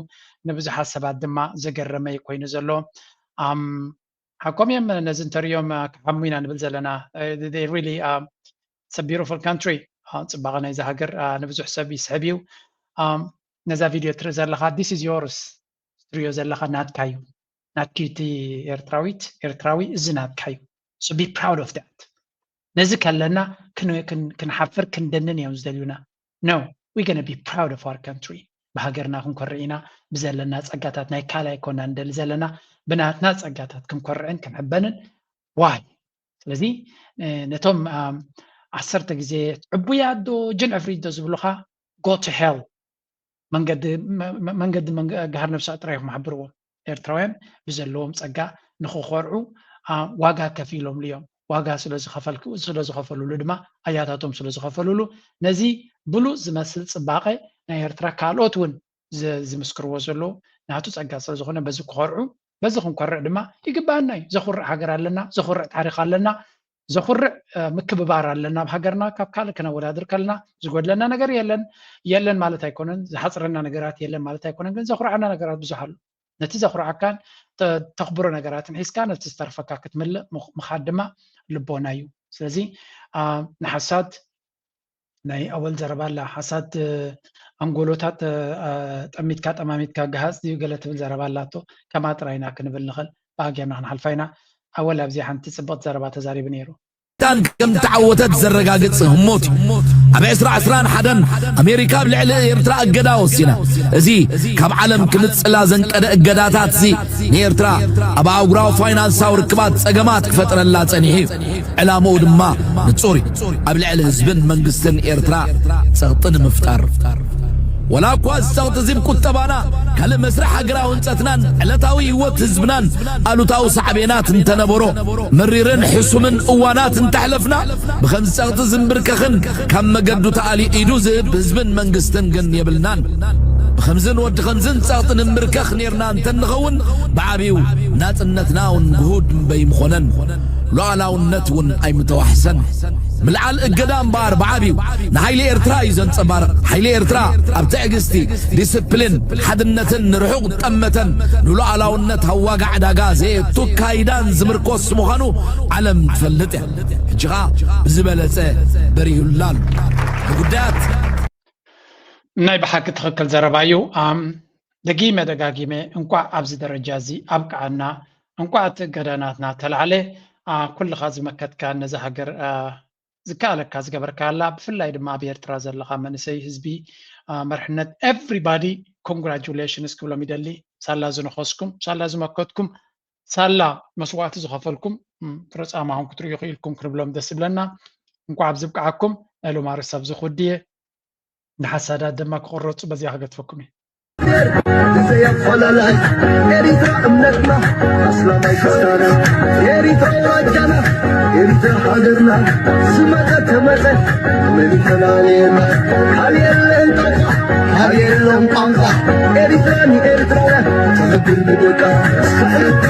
ንብዙሓት ሰባት ድማ ዘገረመ እዩ ኮይኑ ዘሎ። ሓቆም እዮም። ነዚ እንተሪኦም ክሓሙ ኢና ንብል ዘለና። It's a beautiful country። ፅባቐ ናይዚ ሃገር ንብዙሕ ሰብ ይስሕብ እዩ። ነዛ ቪድዮ ትርኢ ዘለኻ this is yours፣ ትሪኦ ዘለኻ ናትካ እዩ። ናትኪ እቲ ኤርትራዊት፣ ኤርትራዊ፣ እዚ ናትካ እዩ። So be proud of that። ነዚ ከለና ክንሓፍር ክንደንን እዮም ዝደልዩና። No, we gonna be proud of our country። ብሃገርና ክንኮርዕ ኢና። ብዘለና ጸጋታት ናይ ካልእ ኣይኮና ንደሊ ዘለና፣ ብናትና ጸጋታት ክንኮርዕን ክንሕበንን። Why? ስለዚ ነቶም ዓሰርተ ግዜ ዕቡያት ዶ ጅን ዕፍሪት ዶ ዝብሉኻ፣ go to hell። መንገዲ ጋሃር ነብሳ ጥራይ ኢኹም ሓብርዎም። ኤርትራውያን ብዘለዎም ጸጋ ንኽኾርዑ ዋጋ ከፊሎምሉ እዮም። ዋጋ ስለዝኸፈልኩ ስለዝኸፈልሉ ድማ ኣያታቶም ስለዝኸፈልሉ ነዚ ብሉጽ ዝመስል ጽባቐ ናይ ኤርትራ ካልኦት እውን ዝምስክርዎ ዘለዉ ናቱ ጸጋ ስለዝኾነ በዚ ክኾርዑ፣ በዚ ክንኮርዕ ድማ ይግባኣና እዩ። ዘኹርዕ ሃገር ኣለና፣ ዘኹርዕ ታሪኽ ኣለና፣ ዘኹርዕ ምክብባር ኣለና። ኣብ ሃገርና ካብ ካልእ ከነወዳድር ከለና ዝጎድለና ነገር የለን። የለን ማለት ኣይኮነን፣ ዝሓፅረና ነገራት የለን ማለት ኣይኮነን፣ ግን ዘኹርዓና ነገራት ብዙሕ ኣሎ። ነቲ ዘኹርዓካን ተኽብሮ ነገራትን ሒዝካ ነቲ ዝተርፈካ ክትምልእ ምኻድ ድማ ልቦና እዩ። ስለዚ ንሓሳድ ናይ ኣወል ዘረባ ኣላ። ሓሳድ ኣንጎሎታት ጠሚትካ ጠማሚትካ ገሃፅ ድዩ ገለ ትብል ዘረባ ኣላቶ። ከማ ጥራይ ኢና ክንብል ንኽእል። ብሃገርና ክንሓልፋ ኢና። ኣወል ኣብዚ ሓንቲ ፅብቕቲ ዘረባ ተዛሪቡ ነይሩ። ጣን ከም ተዓወተት ዘረጋግጽ ህሞት እዩ። ኣብ ዕስራ ዕስራን ሓደን ኣሜሪካ ኣብ ልዕሊ ኤርትራ እገዳ ወሲና። እዚ ካብ ዓለም ክንጽላ ዘንቀደ እገዳታት እዚ ንኤርትራ ኣብ ኣህጉራዊ ፋይናንሳዊ ርክባት ጸገማት ክፈጥረላ ጸኒሑ እዩ። ዕላምኡ ድማ ንጹር እዩ። ኣብ ልዕሊ ህዝብን መንግስትን ኤርትራ ጸቕጢ ንምፍጣር። ወላ እኳ እዚ ጸቕጢ እዚ ብቁጠባና ካልእ መስርሕ ሃገራዊ ህንጸትናን ዕለታዊ ህይወት ህዝብናን ኣሉታዊ ሳዕቤናት እንተነበሮ፣ መሪርን ሕሱምን እዋናት እንተሕለፍና፣ ብኸምዚ ጸቕጢ ዝንብርከኽን ካብ መገዱ ተኣልዩ ኢዱ ዝህብ ህዝብን መንግስትን ግን የብልናን። ብኸምዝን ወዲ ኸምዝን ጸቕጢ ንንብርከኽ ኔርና እንተንኸውን፣ ብዓብዩ ናጽነትና እውን ግሁድ እምበይ ምኾነን። ሉዓላውነት እውን ኣይምተዋሕሰን። ምልዓል እገዳ እምበኣር ብዓብዩ ንሓይሊ ኤርትራ እዩ ዘንጸባርቕ። ሓይሊ ኤርትራ ኣብ ትዕግስቲ፣ ዲስፕሊን፣ ሓድነትን ንርሑቕ ጠመተን ንሉዓላውነት ኣብ ዋጋ ዕዳጋ ዘየቱ ካይዳን ዝምርኮስ ምዃኑ ዓለም ትፈልጥ እያ። ሕጂ ኸኣ ብዝበለጸ በሪሁላ ኣሎ። ንጉዳያት ናይ ብሓቂ ትኽክል ዘረባ እዩ። ኣም፣ ደጊመ ደጋጊመ እንቋዕ ኣብዚ ደረጃ እዚ ኣብቅዓና፣ እንቋዕ እቲ እገዳ ናትና ተላዕለ። ኣ፣ ኩልኻ ዝመከትካ ነዛ ሃገር፣ ኣ፣ ዝከኣለካ ዝገበርካላ፣ ብፍላይ ድማ ኣብ ኤርትራ ዘለኻ መንእሰይ ህዝቢ፣ ኣ፣ መርሕነት፣ everybody congratulations ክብሎም ይደሊ። ሳላ ዝነኸስኩም፣ ሳላ ዝመከትኩም፣ ሳላ መስዋእቲ ዝኸፈልኩም፣ እም፣ ፍረ ጻማኹም ክትርእዩ ክኢልኩም ክንብሎም ደስ ይብለና። እንቋዕ ኣብዚ ብቅዓኩም። ናይ ሎማ ርእስ ኣብዚ ክውድእ እየ። ንሓሳዳት ድማ ክቕረጹ በዚኣ ክገድፈኩም እየ። ዘየፈላላይ ኤሪትራ እምነትና ኣስላማይ ክርስትያና ኤሪትራ ዋጃና ኤሪትራ ሃገርና ዝመጸ ተመጸ መን ይፈላልየና ካብ የለን ጣጣ ካብ የለን ቋንቋ ኤሪትራ ንኤርትራውያን ተኽብር ንደቃ እስከ ዕልልታ